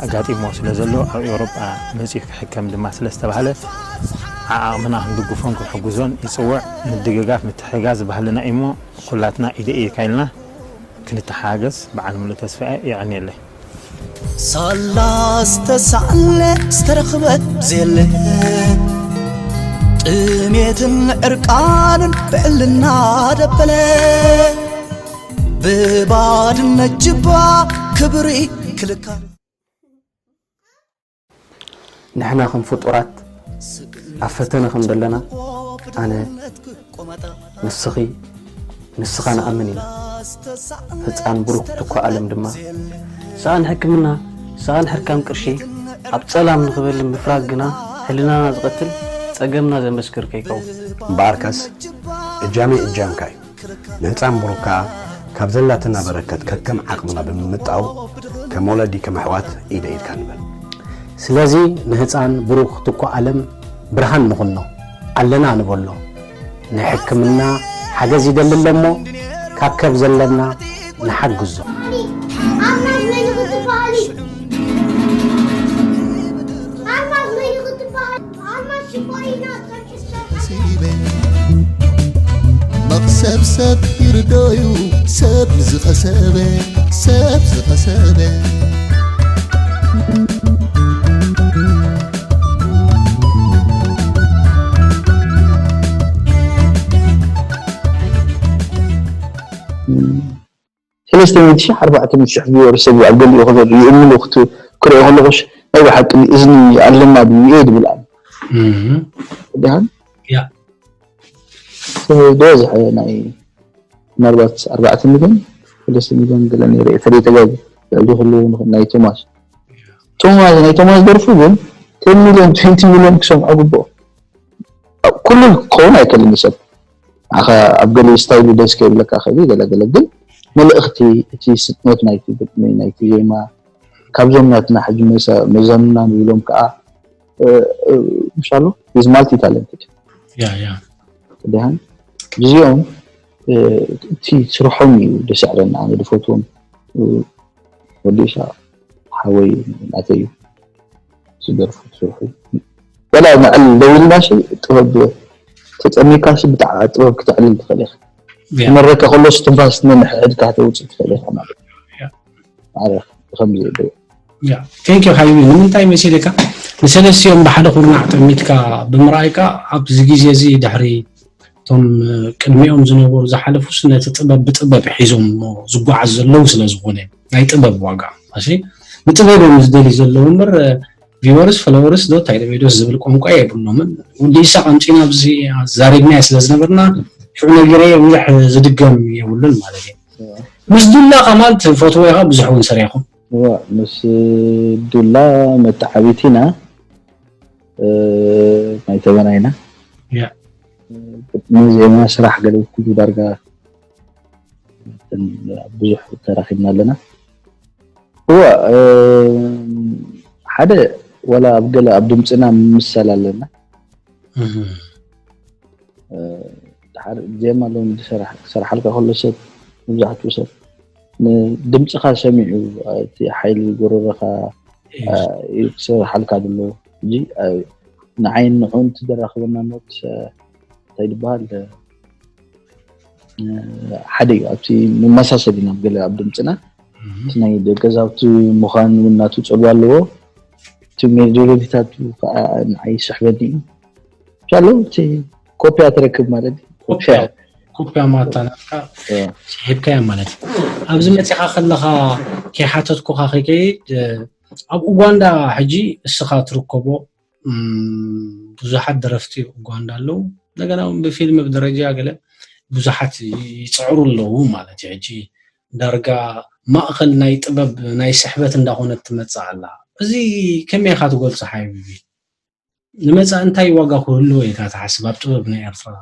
ኣጋጢምዎ ስለ ዘሎ ኣብ ኤውሮጳ መጺኡ ክሕከም ድማ ስለ ዝተባህለ ዓዓቕምና ክንድግፎን ክንሕግዞን ይጽውዕ። ምድግጋፍ ምትሕጋዝ ባህልና እዩሞ ኩላትና ኢደ ኢድካ ኢልና ክንተሓጋገዝ በዓል ሙሉእ ተስፋ እየ። የቐንየለይ። ሳላ ዝተሳዕለ ዝተረኽበ ብዘየለ ጥሜትን ዕርቃንን ብዕልና ደበለ ብባድነት ጅባ ክብሪ ክልካል ንሕና ከም ፍጡራት ኣብ ፈተነ ከም ዘለና ኣነ ንስኺ ንስኻ ንኣምን ኢና። ህፃን ብሩክ ትኳ ኣለም ድማ ሰኣን ሕክምና ሰኣን ሕርካም ቅርሺ ኣብ ፀላም ንኽበል ምፍራግ ግና ሕልናና ዝቐትል ፀገምና ዘመስክር ከይከውን። እምበኣርከስ እጃመይ እጃምካ እዩ። ንህፃን ብሩክ ከኣ ካብ ዘላትና በረከት ከከም ዓቕምና ብምምጣው ከም ወለዲ ከም ኣሕዋት ኢደ ኢድካ ንበል። ስለዚ ንህፃን ብሩክ ትኳ ኣለም ብርሃን ንኹኖ ኣለና ንበሎ። ናይ ሕክምና ሓገዝ ይደሊ ኣሎ እሞ ካብ ከብ ዘለና ንሓግዞ። መኽሰብ ሰብ ይርዶዩ ሰብ ዝኸሰበ ሰብ ዝኸሰበ ሰለስተ ሚእቲ ሺሕ ኣርባዕተ ሚእቲ ሺሕ ዝገበሩ ሰብ ኣብ ገሊኡ ክርኢ ይእምሉ ክት- ክሪኦ ከለኹሽ ናይ ብሓቂ እዝኒ ኣለና ድዩ እየ ድብል ኣሎ። ድሓን ያ። ዝበዝሐ ናይ ምናልባት ኣርባዕተ ሚልዮን ሰለስተ ሚልዮን ገለ ነይሩ እየ ተለይ ተጋጊ ልዕሊ ኩሉ ናይ ቶማስ ቶማስ ናይ ቶማስ ደርፉ ግን ቴን ሚልዮን ትንቲ ሚልዮን ክሰምዖ ግብኦ። ኩሉ ክኸውን ኣይክእልን እዩ ሰብ ንዓኻ ኣብ ገለ ስታይሉ ደስ ከይብለካ ክእል ገለገለ ግን መልእኽቲ እቲ ስጥመት ናይቲ ግጥሚ ናይቲ ዜማ ካብዞም ናትና ሕጂ መዘምና ንብሎም ከዓ ምሻሉ is multi talented ያ ያ ደሃን እዚኦም እቲ ስርሖም እዩ ደስ ያለና ኣነ ድፈትዎም ወዲሳ ሓወይ ናተይ ዝደርፉ ስርሑ ወላ ንዕል ደውልና ሲ ጥበብ ተጠሚካ ሲ ብጣዕ ጥበብ ክተዕልል ትኽእል ኢኻ ክመረካ ከሎ ስትንፋስ ነንሕድካ ተውፅእ ትኽእል ኢኻ ማለት እዩ ዓረኽ ከምዚ ይብል ያ ቴንክ ዩ ሓቢቢ ንምንታይ መሲልካ ንሰለስቲኦም ብሓደ ኩርናዕ ጠሚትካ ብምርኣይካ ኣብዚ ግዜ እዚ ድሕሪ እቶም ቅድሚኦም ዝነበሩ ዝሓለፉስ ነቲ ጥበብ ብጥበብ ሒዞም ዝጓዓዝ ዘለዉ ስለ ዝኾነ ናይ ጥበብ ዋጋ እሺ ብጥበብ እዮም ዝደልዩ ዘለዉ እምበር ቪወርስ ፈለወርስ ዶ እንታይ ደበይ ዶስ ዝብል ቋንቋ የብሎምን ወዲ ኢሳቅ ኣምፂና ኣብዚ ዛሪብናዮ ስለ ዝነበርና ሽዑ ነጊረዮ ብዙሕ ዝድገም የብሉን ማለት እዩ ምስ ዱላ ከማን ትፈትዎ ኢኻ ብዙሕ እውን ሰሪሕኩም እዋ ምስ ዱላ መተዓቢቲና ናይ ተበናይና ያ ግጥሚ ዜማ ስራሕ ገለ ኩሉ ዳርጋ ብዙሕ ተራኺብና ኣለና እዋ ሓደ ወላ ኣብ ገለ ኣብ ድምፅና ምምሰል ኣለና ድሓር ዜማ ሎም ዝሰራሓልካ ከሎ ሰብ መብዛሕትኡ ሰብ ንድምፅኻ ሰሚዑ እቲ ሓይሊ ጎረረኻ ክሰርሓልካ ድሎ ሕጂ ንዓይን ንዑን ትደራኽበና ኖት እንታይ ዝበሃል ሓደ እዩ ኣብቲ መመሳሰል ኢና ገለ ኣብ ድምፅና እቲ ናይ ደገዛውቲ ምዃን እውን ናቱ ፀልዋ ኣለዎ እቲ ሜሎዲታቱ ከዓ ንዓይ ይስሕበኒ እዩ ሻሎ እቲ ኮፒያ ትረክብ ማለት እዩ ኮፒያ ኮፒያ ማታ ናትካ ሂብካያ ማለት እዩ ኣብዚ መፂኻ ከለኻ ከይሓተትኩኻ ከይከይድ ኣብ ኡጋንዳ ሕጂ እስኻ ትርከቦ ብዙሓት ደረፍቲ ኡጋንዳ ኣለዉ እንደገና እውን ብፊልም ብደረጃ ገለ ብዙሓት ይፅዕሩ ኣለዉ ማለት እዩ ሕጂ ዳርጋ ማእኸል ናይ ጥበብ ናይ ስሕበት እንዳኾነት ትመፅእ ኣላ እዚ ከመይ ኢኻ ትገልፆ ሓቢቢ ንመፃኢ እንታይ ዋጋ ክህልዎ ኢልካ ትሓስብ ኣብ ጥበብ ናይ ኤርትራ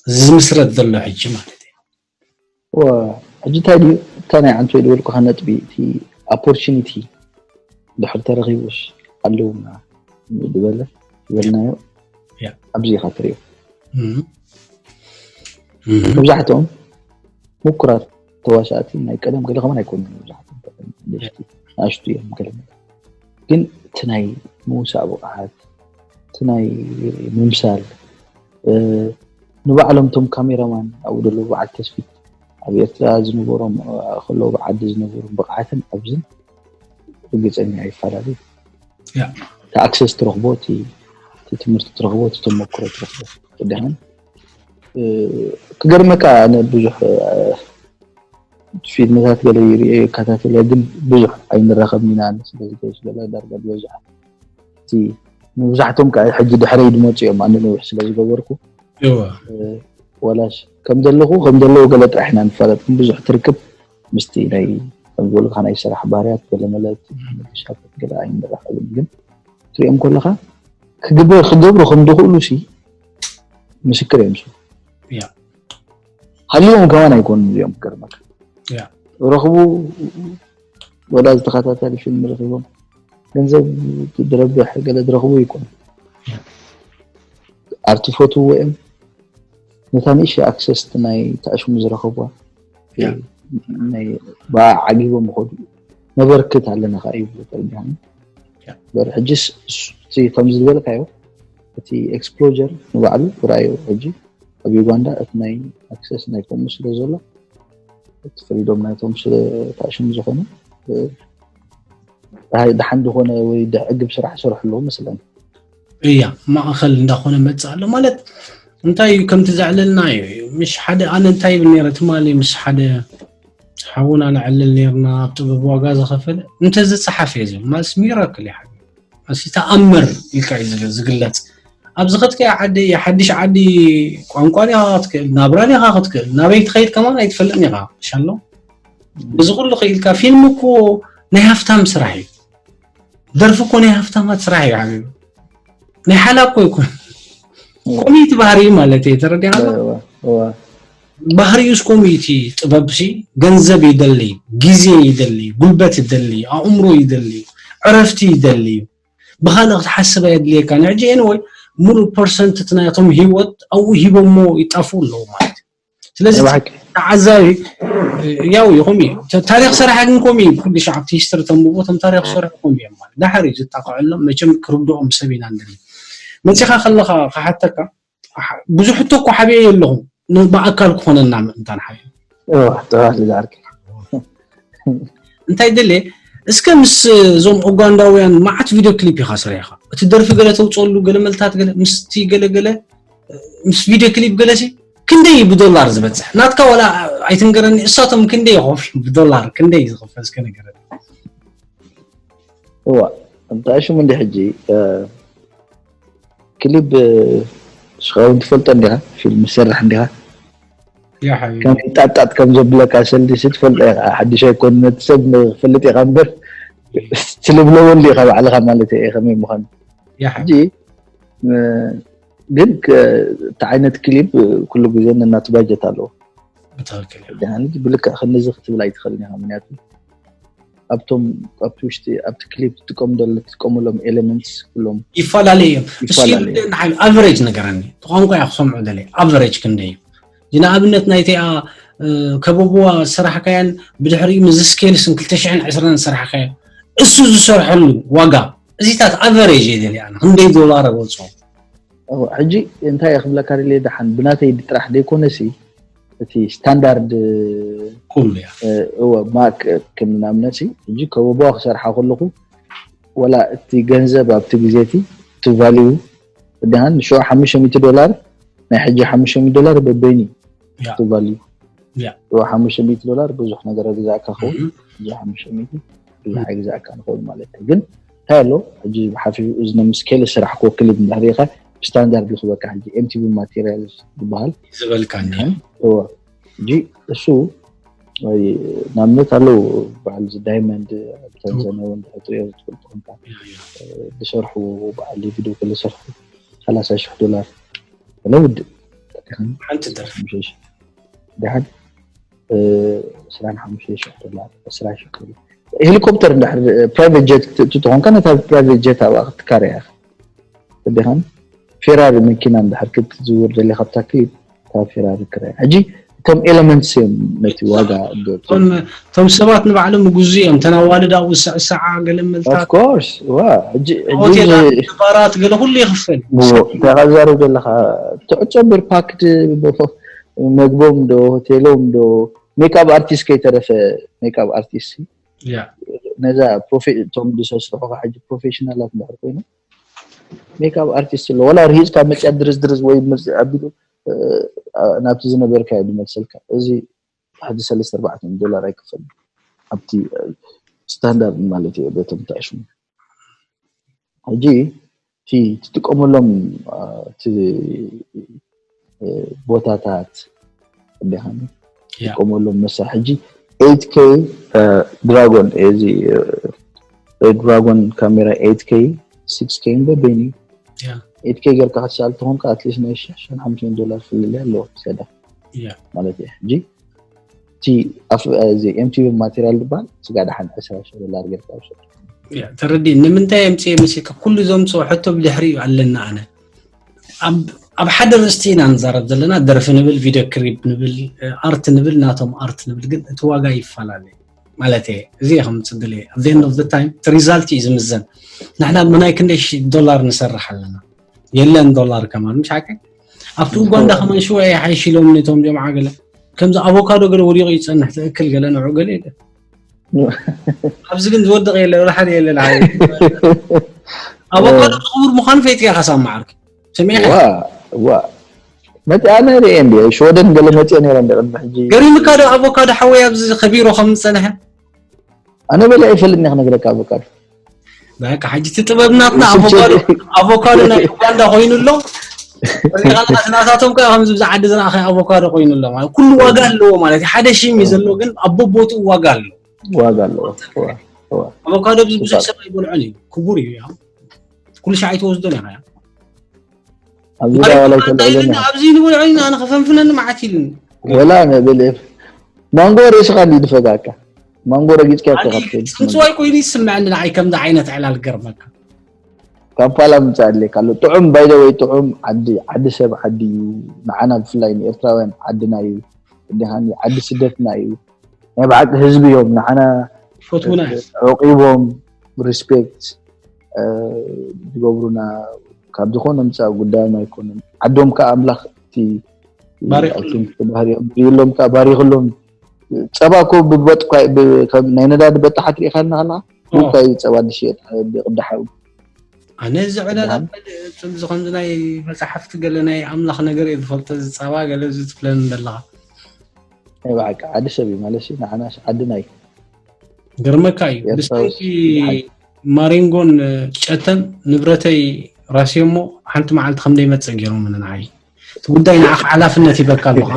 እዚ ዝምስረት ዘሎ ሕጂ ማለት እዩ ሕጂ እንታይ ድዩ እታ ናይ ዓንቶ ዝበልኩኻ ነጥቢ እቲ ኦፖርቹኒቲ ድሕር ተረኺቡስ ኣለውና ዝበለ ዝበልናዮ ኣብዚ ኢኻ ትሪኦ መብዛሕትኦም ምኩራት ተዋሳእቲ ናይ ቀደም ገለ ከማን ኣይኮኑን መብዛሕትኦም ንኣሽቱ እዮም ገለ ግን እቲ ናይ ምውሳእ ብቕዓት እቲ ናይ ምምሳል ንባዕሎም ቶም ካሜራማን ኣብኡ ደለዉ በዓል ተስፊት ኣብ ኤርትራ ዝነበሮም ከለዉ ብዓዲ ዝነበሩ ብቕዓትን ኣብዝን ርግፀኛ ይፈላለዩ እቲ ኣክሰስ ትረኽቦ እቲ ትምህርቲ ትረኽቦ እቲ ተመክሮ ትረኽቦ ቅድሕን ክገርመካ ኣነ ብዙሕ ፊልምታት ገለ ይሪኦ ይከታተለ ግን ብዙሕ ኣይንራኸብን ኢና ስለዚ ስለላ ዳርጋ ዝበዝሕ እቲ መብዛሕቶም ከዓ ሕጂ ድሕረይ ድመፁ እዮም ኣነ ነዊሕ ስለ ዝገበርኩ ወላሽ ከም ዘለኹ ከም ዘለዉ ገለ ጥራሕ ኢና ንፋለጥ ግን ብዙሕ ትርክብ ምስቲ ናይ ከም ዝበልካ ናይ ስራሕ ባህርያት ገለ መለት ሻፈት ገለ ኣይንራኸብን ግን ትሪኦም ከለካ ክገብሩ ከም ዝኽእሉ ሲ ምስክር እዮም ሱ ሃልዮም ከማን ኣይኮኑን እዮም ክገርመካ ረኽቡ ወላ ዝተኸታተል ፊልም ረኺቦም ገንዘብ ድረብሕ ገለ ድረኽቡ ይኮኑ ኣርቲ ፈትዎ እዮም ነታ ንእሽ ኣክሰስ ናይ ተኣሽሙ ዝረኸብዋ ብኣ ዓጊቦም ይኸዱ ነበርክት ኣለና ከዓ ይብሉ ተርቢሃኒ በር ሕጅስ ከምዚ ዝበልካዮ እቲ ኤክስፕሎጀር ንባዕሉ ራእዩ ሕጂ ኣብ ዩጋንዳ እቲ ናይ ኣክሰስ ናይ ኮሙ ስለ ዘሎ እቲ ፍሪዶም ናይቶም ስለ ታሽም ዝኾነ ድሓን ዝኾነ ወይ ድዕግብ ስራሕ ይሰርሑ ኣለዉ መስለኒ እያ ማእኸል እንዳኾነ መፅእ ኣሎ ማለት እንታይ እዩ ከምቲ ዘዕለልና እዩ ምሽ ሓደ ኣነ እንታይ ይብል ነረ ትማሊ ምስ ሓደ ሓውና ንዕልል ነርና ኣብ ጥበብ ዋጋ ዝኸፈለ እንተዝፀሓፍ እየ ዝብል ማለት ሚራክል ይሓ ኣሲ ተኣምር ኢልካ እዩ ዝግለፅ ኣብዚ ከትከ ዓዲ ሓድሽ ዓዲ ቋንቋን ኢኻ ክትክእል ናብራን ኢኻ ክትክእል ናበይ ትኸይድ ከማን ኣይትፈልጥን ኢኻ ሻሎ እዚ ኩሉ ክኢልካ ፊልም እኮ ናይ ሃፍታም ስራሕ እዩ ደርፊ እኮ ናይ ሃፍታማት ስራሕ እዩ ሓቢቢ ናይ ሓላ እኮ ይኮን ኮሚቲ ባህሪ ማለት እዩ። ተረዲኻ እዋ እዋ ባህሪኡስ ኮሚቲ ጥበብሲ ገንዘብ ይደሊ፣ ግዜ ይደሊ፣ ጉልበት ይደሊ፣ ኣእምሮ ይደሊ፣ ዕረፍቲ ይደሊ። ብኻልእ ክትሓስብ ኣየድልየካን። ሕጂ anyway ሙሉእ ፐርሰንት እቲ ናቶም ህይወት ኣብኡ ሂቦሞ ይጣፍኡ ኣለዉ ማለት እዩ። ስለዚ ብሓቂ ተዓዛቢ ያው ይኹም እዩ። ተ- ታሪክ ሰራሕ ግን ኮም እዩ። ኩሉ ሻዕ ኣብቲ ሂስትሪ ተንብቦ እቶም ታሪክ ዝሰርሑ ኮም እዮም ማለት ዳሓር እዩ ዝጣቕዐሎም። መቸም ክርድኦም ሰብ ኢና ንደሊ። መፂኻ ከለኻ ክሓተካ ብዙሕ ሕቶ እኮ ሓብየ የለኹም። ን- ብኣካል ክኾነና ምእንታን ሓብየ እዋ ጥራት ዝዓርክ እንታይ ደለ እስከ ምስ እዞም ኡጋንዳውያን መዓት ቪድዮ ክሊፕ ኢኻ ሰሪሕኻ። እቲ ደርፊ ገለ ተውፅኦሉ ገለ መልታት ገለ ምስቲ ገለ ገለ ምስ ቪድዮ ክሊፕ ገለሲ ክንደይ እዩ ብዶላር ዝበፅሕ ናትካ ዋላ ኣይትንገረኒ። እሳቶም ክንደይ ይኸፍሉ ብዶላር ክንደይ እዩ ዝኸፈል እስከ ንገረኒ። እዋ እንታይ ሽሙ እንዲ ሕጂ ክሊፕ ሽኻውን ትፈልጦ እንዲኻ ፊልም ዝሰርሕ እንዲኻ ያ ሓቢቢ ከም ጣጣጥ ከም ዘብለካ ሰልዲ ስትፈልጦ ኢኻ ሓድሽ ኣይኮን ነቲ ሰብ ክፈልጥ ኢኻ እምበር ትልብለወሉ ኢኻ ባዕልኻ ማለት እየ ከመይ ምዃኑ ያ ሕጂ ሓቢቢ እ፣ ግን ከ- እቲ ዓይነት ክሊፕ ኩሉ ግዜ ነናቱ ባጀት ኣለዎ ብትኽክል እዩ። ድሓን ብልክዕ ክንዚ ክትብል ኣይትኽእልን ኢኻ ምክንያቱ ኣብቶም ኣብቲ ውሽጢ ኣብቲ ክሊፕ ትጥቀም ዘሎ ትጥቀመሎም ኤሌመንትስ ኩሎም ይፈላለዩ እዮም። እስኪ ይፈላለዩ። ንሓን ኣቨሬጅ ነገረኒ። ቋንቋ እያ ክሰምዖ ደለ ኣቨሬጅ ክንደይ እዩ? ንኣብነት ናይቲኣ እ፣ ከበብዋ ዝሰራሕካያን ብድሕሪኡ ምስ ስኬልስን ክልተ ሽሕን ዕስራን ዝሰራሕካዮ እሱ ዝሰርሐሉ ዋጋ እዚታት ኣቨሬጅ እየ ደልየ ኣነ ክንደይ ዶላር ኣወፅኦ ሕጂ እንታይ እየ ክብለካ ደልየ ደሓን ብናተይ ጥራሕ ዘይኮነሲ እቲ ስታንዳርድ ኩሉ እያ እወ ማክ ከም ንኣብነት ሕጂ ከበቦ ክሰርሓ ከለኹ ወላ እቲ ገንዘብ ኣብቲ ግዜ እቲ እቲ ቫልዩ ደሓን ሽዑ ሓሙሽተ ሚእቲ ዶላር ናይ ሕጂ ሓሙሽተ ሚእቲ ዶላር በበይኑ እዩ ያ። እቲ ቫልዩ ያ። ሽዑ ሓሙሽተ ሚእቲ ዶላር ብዙሕ ነገር ግዛእካ ኸውን እም። ሕጂ ሓሙሽተ ሚእቲ ብዙሕ ኣይግዛእካ ንኸውን ማለት እዩ ግን እንታይ ኣሎ ሕጂ ብሓፊ እዚ ናይ ስኬል ስራሕ ክወክል እንድሕር ኢኻ ብስታንዳርድ ይኽበካ ሕጂ ኤምቲቪ ማቴሪያል ዝበሃል ዝበልካኒ እዎ ሕጂ እሱ ወይ ንኣብነት ኣለዉ በዓል እዚ ዳይመንድ ኣብ ታንዛኒያ እውን ድሕሪ ትሪኦ ዝትፈልጡ ኮንካ ዝሰርሑ በዓል ቪድዮ ክልሰርሑ ሰላሳ ሽሕ ዶላር ለውድ ሓንቲ ደርፊ ሓሙሽተ ሽሕ ድሓን ዕስራን ሓሙሽተ ሽሕ ዶላር ዕስራ ሽሕ ዶላር ሄሊኮፕተር እንድሕር ፕራይቬት ጀት ትኾንካ ነታ ፕራይቬት ጀት ኣብኣ ክትካረያ ኢኻ እንዲኻን ፌራሪ መኪና እንድሕር ክትዝውር ደሊኻ ኣብታ ክሊፕ ካብ ፌራሪ ክራይ ሕጂ እቶም ኤለመንትስ እዮም ነቲ ዋጋ እቶም ሰባት ንባዕሎም ምጉዙ እዮም ተን ኣዋልድ ኣብኡ ዝስዕስዓ ገለ መልታት ኦፍኮርስ ዋ ሕጂ ሆቴላት ባራት ገለ ኩሉ ይኽፈል እንታይ ካብ ዛረብ ዘለኻ ትዕፀብር ፓክድ መግቦም ዶ ሆቴሎም ዶ ሜክኣፕ ኣርቲስት ከይተረፈ ሜክኣፕ ኣርቲስት ያ ነዛ እቶም ዝሰስርሑኻ ሕጂ ፕሮፌሽናላት እንድሕር ኮይኖም ሜክኣፕ ኣርቲስት ኣሎ ወላ ርሂፅካ መፅያ ድርዝ ድርዝ ወይ መፅያ ኣቢሉ ናብቲ ዝነበርካዮ ዝመልሰልካ እዚ ሓደ ሰለስተ ኣርባዕተ ዶላር ኣይክፈል ኣብቲ ስታንዳርድ ማለት እዩ በቶም ተዕሽሙ ሕጂ እቲ ትጥቀመሎም እቲ ቦታታት እንዲኻ ትጥቀመሎም መሳ ሕጂ ኤት ኬ ድራጎን እዚ ድራጎን ካሜራ ኤት ኬ ሲክስ ኬ እምበር በይኒ ኤት ኬ ጌርካ ክትሰኣል ተኾንካ ኣትሊስት ናይ ሽሕን ሓሙሽተን ዶላር ፍልልይ ኣለዎ ሰዳ ማለት እዩ ሕጂ እቲ እዚ ኤምቲቪ ማቴሪያል ዝበሃል ስጋ ደሓን ዕስራ ሽሕ ዶላር ጌርካ ውሰድ ተረዲ ንምንታይ ኣምፅኤ መሲልካ ኩሉ ዘምፅኦ ሕቶ ብድሕሪ እዩ ኣለና ኣነ ኣብ ሓደ ርእስቲ ኢና ንዛረብ ዘለና ደርፊ ንብል ቪድዮ ክሪፕ ንብል ኣርት ንብል ናቶም ኣርት ንብል ግን እቲ ዋጋ ይፈላለ ማለት እየ እዚ ከም ፅድል እየ ኣብ end of the time እቲ ሪዛልት እዩ ዝምዘን ንሕና ምናይ ክንደይ ዶላር ንሰርሕ ኣለና የለን ዶላር ከማን ምሽ ሓቀ ኣብቲ ኡጋንዳ ከማን ሽወ ይሓይሽ ኢሎም ነቶም ጀምዓ ገለ ከምዚ ኣቮካዶ ገለ ወዲቑ ይፀንሕ ትእክል ገለ ንዑ ገለ የለ ኣብዚ ግን ዝወድቕ የለ ወላ ሓደ የለ ንዓይ ኣቮካዶ ክቡር ምዃኑ ፈይጥካ ኢኻ ሳማ ዓርኪ ሰሚዕካ ዋ መፅኣ ነይረ እየ እንዲ ሽወደን ገለ መፅኦ ነይረ እንዲ ቅድሚ ሕጂ ገሪምካ ዶ ኣቮካዶ ሓወይ ኣብዚ ከቢሮ ከም ዝፀንሐ ኣነ በለ ኣይፈልጥኒ ክነግረካ ኣቮካዶ በቃ ሕጂ እቲ ጥበብ ናትና ኣቮካዶ ኣቮካዶ ናይ ኡጋንዳ ኮይኑ ኣሎ ናታቶም ከ ከምዚ ብዛ ዓዲ ዝረኣኸ ኣቮካዶ ኮይኑ ኣሎ ማለት ኩሉ ዋጋ ኣለዎ ማለት ሓደ ሽም እዩ ዘለዎ ግን ኣብ ቦቦትኡ ዋጋ ኣለዎ ዋጋ ኣለዎ ኣቮካዶ ብዙሕ ሰብ ኣይበልዖን እዩ ክቡር እዩ ኩሉ ሻዕ ኣይትወስዶን ኢኻ ኣብዚ ዳ ዋላ ይተልዕለና። ኣብዚ ንብልዑ ኢና ኣነ ከፈንፍነኒ መዓት ኢሉኒ። ወላ ንብል ማንጎ ርእስኻ እንዲ ድፈጋካ ማንጎ ረጊጽካ ይኮኻትል። ጽንጽዋይ ኮይኑ ይስምዐኒ ንዓይ ከምዚ ዓይነት ዕላል ገርመካ። ካምፓላ ምጻእ ኣድልየካ ኣሎ። ጥዑም ባይ ዘ ወይ ጥዑም ዓዲ ዓዲ ሰብ ዓዲ እዩ። ንዓና ብፍላይ ንኤርትራውያን ዓድና እዩ። ድሃኒ ዓዲ ስደትና እዩ። ናይ ብሓቂ ህዝቢ እዮም ንዓና ፈትውና ዕቂቦም ሪስፔክት ዝገብሩና ካብ ዝኾነ ምጻእ ጉዳዮም ኣይኮኑን። ዓዶም ከኣ ኣምላኽ እቲ ባሪኽሎም። ባህሪኦም ዝብሎም ከኣ ባሪኽሎም። ጸባ እኮ ብበጥ እኳ ብ- ከም ናይ ነዳዲ በጣሓት ርኢኻ እናሃለኻ እኳ እዩ ጸባ ዝሽየጥ ብቕዳሓዊ ኣነ እዚ ዕላል ኣብዚ ከምዚ ናይ መጽሓፍቲ ገለ ናይ ኣምላኽ ነገር እየ ዝፈልጦ፣ እዚ ጸባ ገለ እዚ ትፍለን ዘለኻ። ናይ ብሓቂ ዓዲ ሰብ እዩ ማለት እዩ። ንዓናስ ዓድና እዩ። ገርመካ እዩ የርሳውስ ብሰንኪ ማሪንጎን ጨተን ንብረተይ ራስዮሞ ሓንቲ መዓልቲ ከም ደይመጽእ ገይሮም ንዓይ። እቲ ጉዳይ ንዓኻ ሓላፍነት ይበካ ኣለኹ።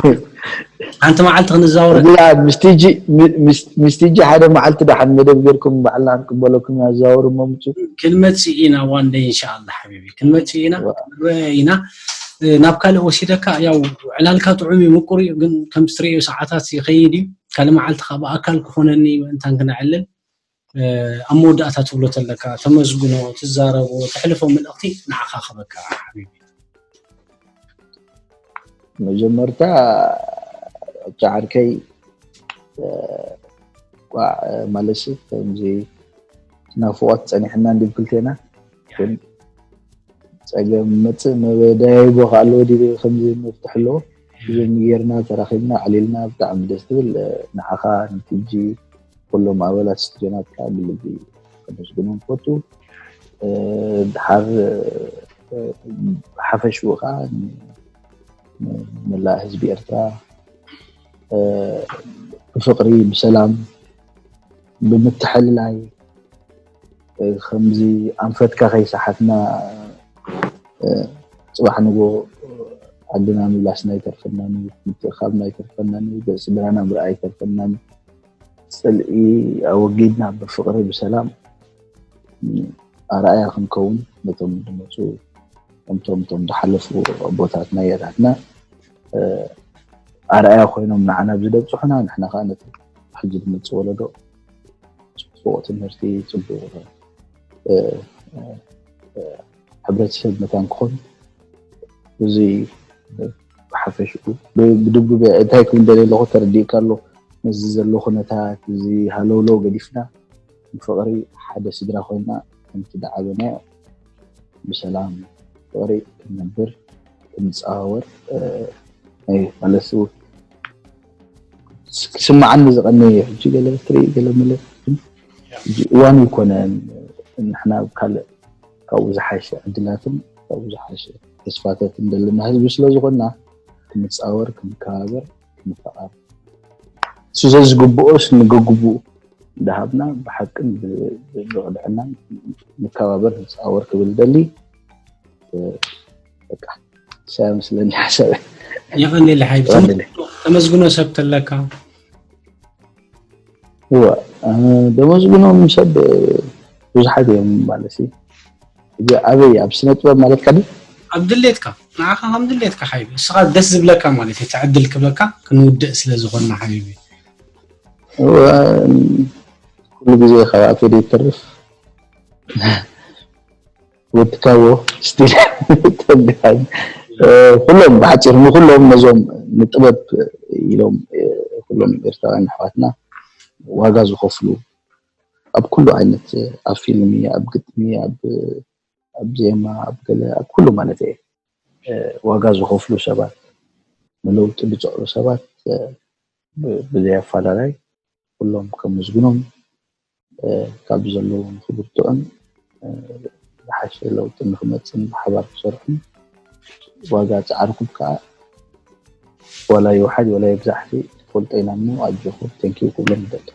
ሓንቲ መዓልቲ ክንዛወር እዚኣ ምስቲ ጂ ሚ- ምስ- ምስቲ ጂ ሓደ መዓልቲ ደሓን መደብ ጌርኩም ባዕልና ክንቅበለኩም ኢና። ኣዘዋውሩ እሞ ምጹ። ክንመጽእ ኢና ዋን ደይ ኢንሻኣላህ ሓቢቢ ክንመጽእ ኢና። ክንረኣይ ኢና። ናብ ካልእ ወሲደካ ያው ዕላልካ ጥዑም እዩ ምቁር እዩ ግን ከም ትርእዮ ሰዓታት ይኸይድ እዩ። ካልእ መዓልቲ ካብ ኣካል ክኾነኒ ምእንታን ክነዕልል ኣብ መወዳእታ ትብሎ ተለካ ተመስግኖ ትዛረቦ ተሕልፎ መልእኽቲ ንዓኻ ክበካ ሓቢቢ። መጀመርታ ጫዓርከይ ቋዕ ማለሲ ከምዚ ናፍቆት ጸኒሕና እንዲብ ክልቴና ግን ጸገም መጽእ መበዳይቦ ከኣለዎ ዲ ከምዚ መፍትሕ ኣለዎ። እዞም ጌርና ተራኺብና ኣዕሊልና ብጣዕሚ ደስ ትብል። ንዓኻ ንቲጂ ኩሎም ኣባላት ስቱድዮናት ከዓ ብልቢ ከመስግኖም ፈቱ። ድሓር ሓፈሽኡ ከዓ ንመላእ ህዝቢ ኤርትራ ብፍቅሪ ብሰላም ብምትሕልላይ ከምዚ ኣንፈትካ ከይሰሓትና ጽባሕ ንጎ ዓድና ምምላስና ኣይተርፈናን እዩ፣ ምትእኻብና ኣይተርፈናን እዩ፣ ገጽ ስድራና ምርኣይ ኣይተርፈናን እዩ። ጽልኢ ኣወጊድና ብፍቕሪ ብሰላም ኣርኣያ ክንከውን ነቶም ዝመጹ እቶም እቶም ዝሓለፉ ኣቦታትና ኣያታትና ኣርኣያ ኮይኖም ንዓና ብዝደብጽሑና ንሕና ከዓ ነቲ ሕጂ ዝመጽእ ወለዶ ጽቡቕ ትምህርቲ ጽቡቕ ሕብረተሰብ መታን ክኾን እዚ ብሓፈሽኡ ብድብዱብ እንታይ ክብል ደለ ኣለኹ ተረዲእካ ኣሎ። ነዚ ዘሎ ኩነታት እዚ ሃለውለው ገዲፍና ብፍቕሪ ሓደ ስድራ ኮይና ከምቲ ዝዓበና ብሰላም ፍቕሪ ክንነብር ክንፀዋወር ናይ ማለት ክስማዓኒ ዝቐኒ ሕጂ ገለ ትርኢ ገለ መለ እዋን ይኮነን። ንሕና ካልእ ካብኡ ዝሓሸ ዕድላትን ካብኡ ዝሓሸ ተስፋታትን ዘለና ህዝቢ ስለዝኮና ክንፃወር ክንከባበር ክንፈቃር እሱ ዘዝግብኦስ ንገግቡ እንዳሃብና ብሓቅን ብቕድዕናን ንከባበር ንፃወር ክብል ደሊ በቃ ሳያ መስለኒ ሓሳብ የቐኒል ሓይቢ ተመስግኖ ሰብ ተለካ እዋ ደመስግኖም ሰብ ብዙሓት እዮም ማለት እዩ። እዚ ኣበይ ኣብ ስነ ጥበብ ማለት ከደ ኣብ ድሌትካ ንዓኻ ከም ድሌትካ ሓይቢ እስኻ ደስ ዝብለካ ማለት እዩ ተዕድል ክብለካ ክንውድእ ስለ ዝኾንና ሓይቢ ኩሉ ግዜ ካብ ኣፌ ይተርፍ ወትካዎ ስቲል ኩሎም ብሓፂር ንኩሎም ነዞም ንጥበብ ኢሎም ኩሎም ኤርትራውያን ኣሕዋትና ዋጋ ዝኸፍሉ ኣብ ኩሉ ዓይነት ኣብ ፊልሚ ኣብ ግጥሚ ኣብ ዜማ ኣብ ገለ ኣብ ኩሉ ማለት እየ ዋጋ ዝኸፍሉ ሰባት ንለውጢ ዝፅዕሩ ሰባት ብዘይ ኣፋላላይ ኩሎም ከመስግኖም ካብ ዘለዎም ክብርትዑን ዝሓሸ ለውጢ ንክመፅን ብሓባር ክሰርሑን ዋጋ ፃዕርኩም ከዓ ዋላ ይውሓድ ዋላ ይብዛሕ ትፈልጦ ኢና እሞ ኣጆኹም ቴንኪው ክብሎም ይደሊ።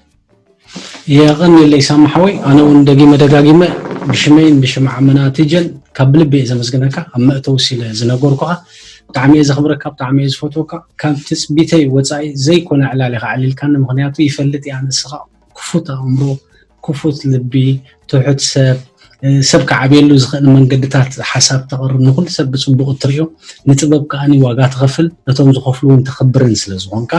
የቐንየለይ ሳሚ ሓወይ ኣነ እውን ደጊመ ደጋጊመ ብሽመይን ብሽም ዓመና ትጀን ካብ ብልቢ እየ ዘመስግነካ ኣብ መእተዊ ሲለ ዝነገርኩኻ ብጣዕሚ እየ ዘኽብረካ ብጣዕሚ እየ ዝፈትወካ ካብ ትፅቢተይ ወፃኢ ዘይኮነ ዕላል ኢኻ ዓሊልካኒ ምኽንያቱ ይፈልጥ እየ ኣነ እስኻ ክፉት ኣእምሮ ክፉት ልቢ ትሑት ሰብ ሰብ ክዓብየሉ ዝኽእል መንገድታት ሓሳብ ተቕርብ፣ ንኹሉ ሰብ ብፅቡቕ እትርእዮ፣ ንጥበብ ከኣ ዋጋ ትኸፍል፣ ነቶም ዝኸፍሉ እውን ተኽብርን ስለ ዝኾንካ፣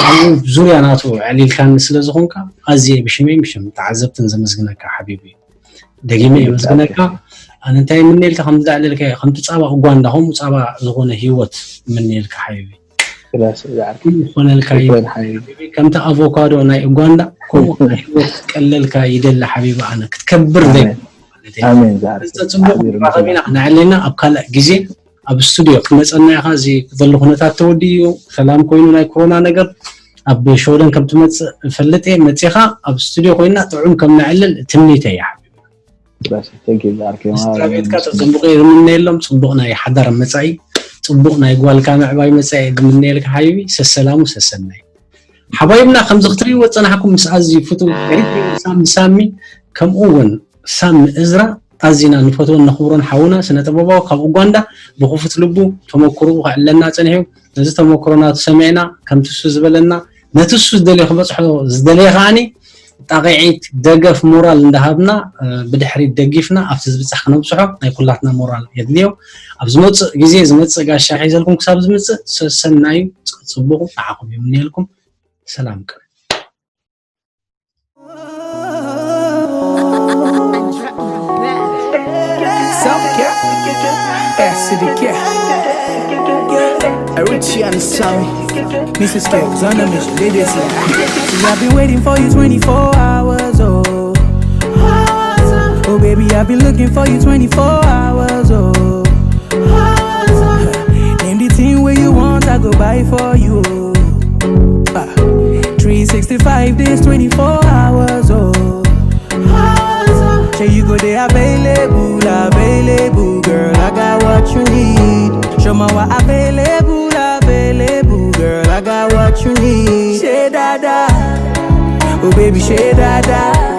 ኣብኡ ዙርያ ናቱ ዕሊልካኒ ስለ ዝኾንካ ኣዝየ ብሽመይ ብሽም ተዓዘብትን ዘመስግነካ ሓቢቢ። ደጊመ የመስግነካ። ኣነ እንታይ የምነየልካ፣ ከምዚ ዛዕለልካ ከምቲ ፃባ ኡጓንዳ ከምኡ ፃባ ዝኾነ ህይወት እምነየልካ ሓቢቢ። ክላስ ዝዓርኪ ይኾነልካ እዩ። ይኮን ሓይ ከምቲ ኣቮካዶ ናይ ኡጓንዳ ከምኡ ዓይነት ህይወት ቀለልካ ይደሊ ሓቢቢ። ኣነ ክትከብር ዘይ ኣሜን። ማለት እዩ። ኣሜን ዝዓርኪ እዚ ጽቡቅ ሓቢሩ ንራኸብ ኢና። ክነዕሊ ኢና ኣብ ካልእ ግዜ ኣብ ስቱድዮ ክትመጸና ኢኻ። እዚ ዘሎ ኩነታት ተወዲኡ እዩ። ሰላም ኮይኑ ናይ ኮሮና ነገር ኣብ ሸወደን ከም ትመጽእ እፈልጥ እየ። መጺኻ ኣብ ስቱድዮ ኮይና ጥዑም ከም ነዕልል ትምኒተይ እያ። ክላስ ተጊ ዝዓርኪ ስድራ ቤትካ ተጽቡቅ ይምነየሎም። ጽቡቅ ናይ ሓዳር መጻኢ፣ ጽቡቅ ናይ ጓልካ ምዕባይ መጻኢ ዝምነየልካ ሓቢቢ። ሰሰላሙ ሰሰናይ ሓባይብና። ከምዚ ክትሪእዎ ዝጸናሕኩም ምስ ኣዝዩ ፍቱው ኤሪትሪ ሳሚ ሳሚ፣ ከምኡ እውን ሳሚ እዝራ፣ ኣዚና ንፈትዎን ነኽብሮን ሓውና ስነ ጥበባዊ ካብ ኡጓንዳ ብክፉት ልቡ ተመክሮኡ ከዕለና ጸኒሑ። ነዚ ተመክሮ ናቱ ሰሚዕና ከምቲ እሱ ዝበለና ነቲ እሱ ዝደልዮ ክበጽሖ ዝደለየ ከዓኒ ጣቕዒት፣ ደገፍ፣ ሞራል እንዳሃብና፣ እ፣ ብድሕሪት ደጊፍና ኣብቲ ዝብጻሕ ክነብጽሖ ናይ ኩላትና ሞራል የድልዮ። ኣብ ዝመጽእ ግዜ ዝመጽእ ጋሻ ሒዘልኩም ክሳብ ዝምጽእ ሰሰናዩ ጽ-፣ ጽቡቕ ንዓኹም ይምንየልኩም። ሰላም ቅን Self care, acid care. Richie and Sammy, missus K, Zona Mission, they did say. I've been waiting for you twenty-four hours, oh. Oh, baby, I've been looking for you twenty-four hours, oh. Name the thing where you want, I go buy for you. Ah, three sixty-five days, twenty-four hours, oh. Say you go there available, available, girl. I got what you need. Show my what available, available, girl. I got what you need. Say dada, oh baby, say dada.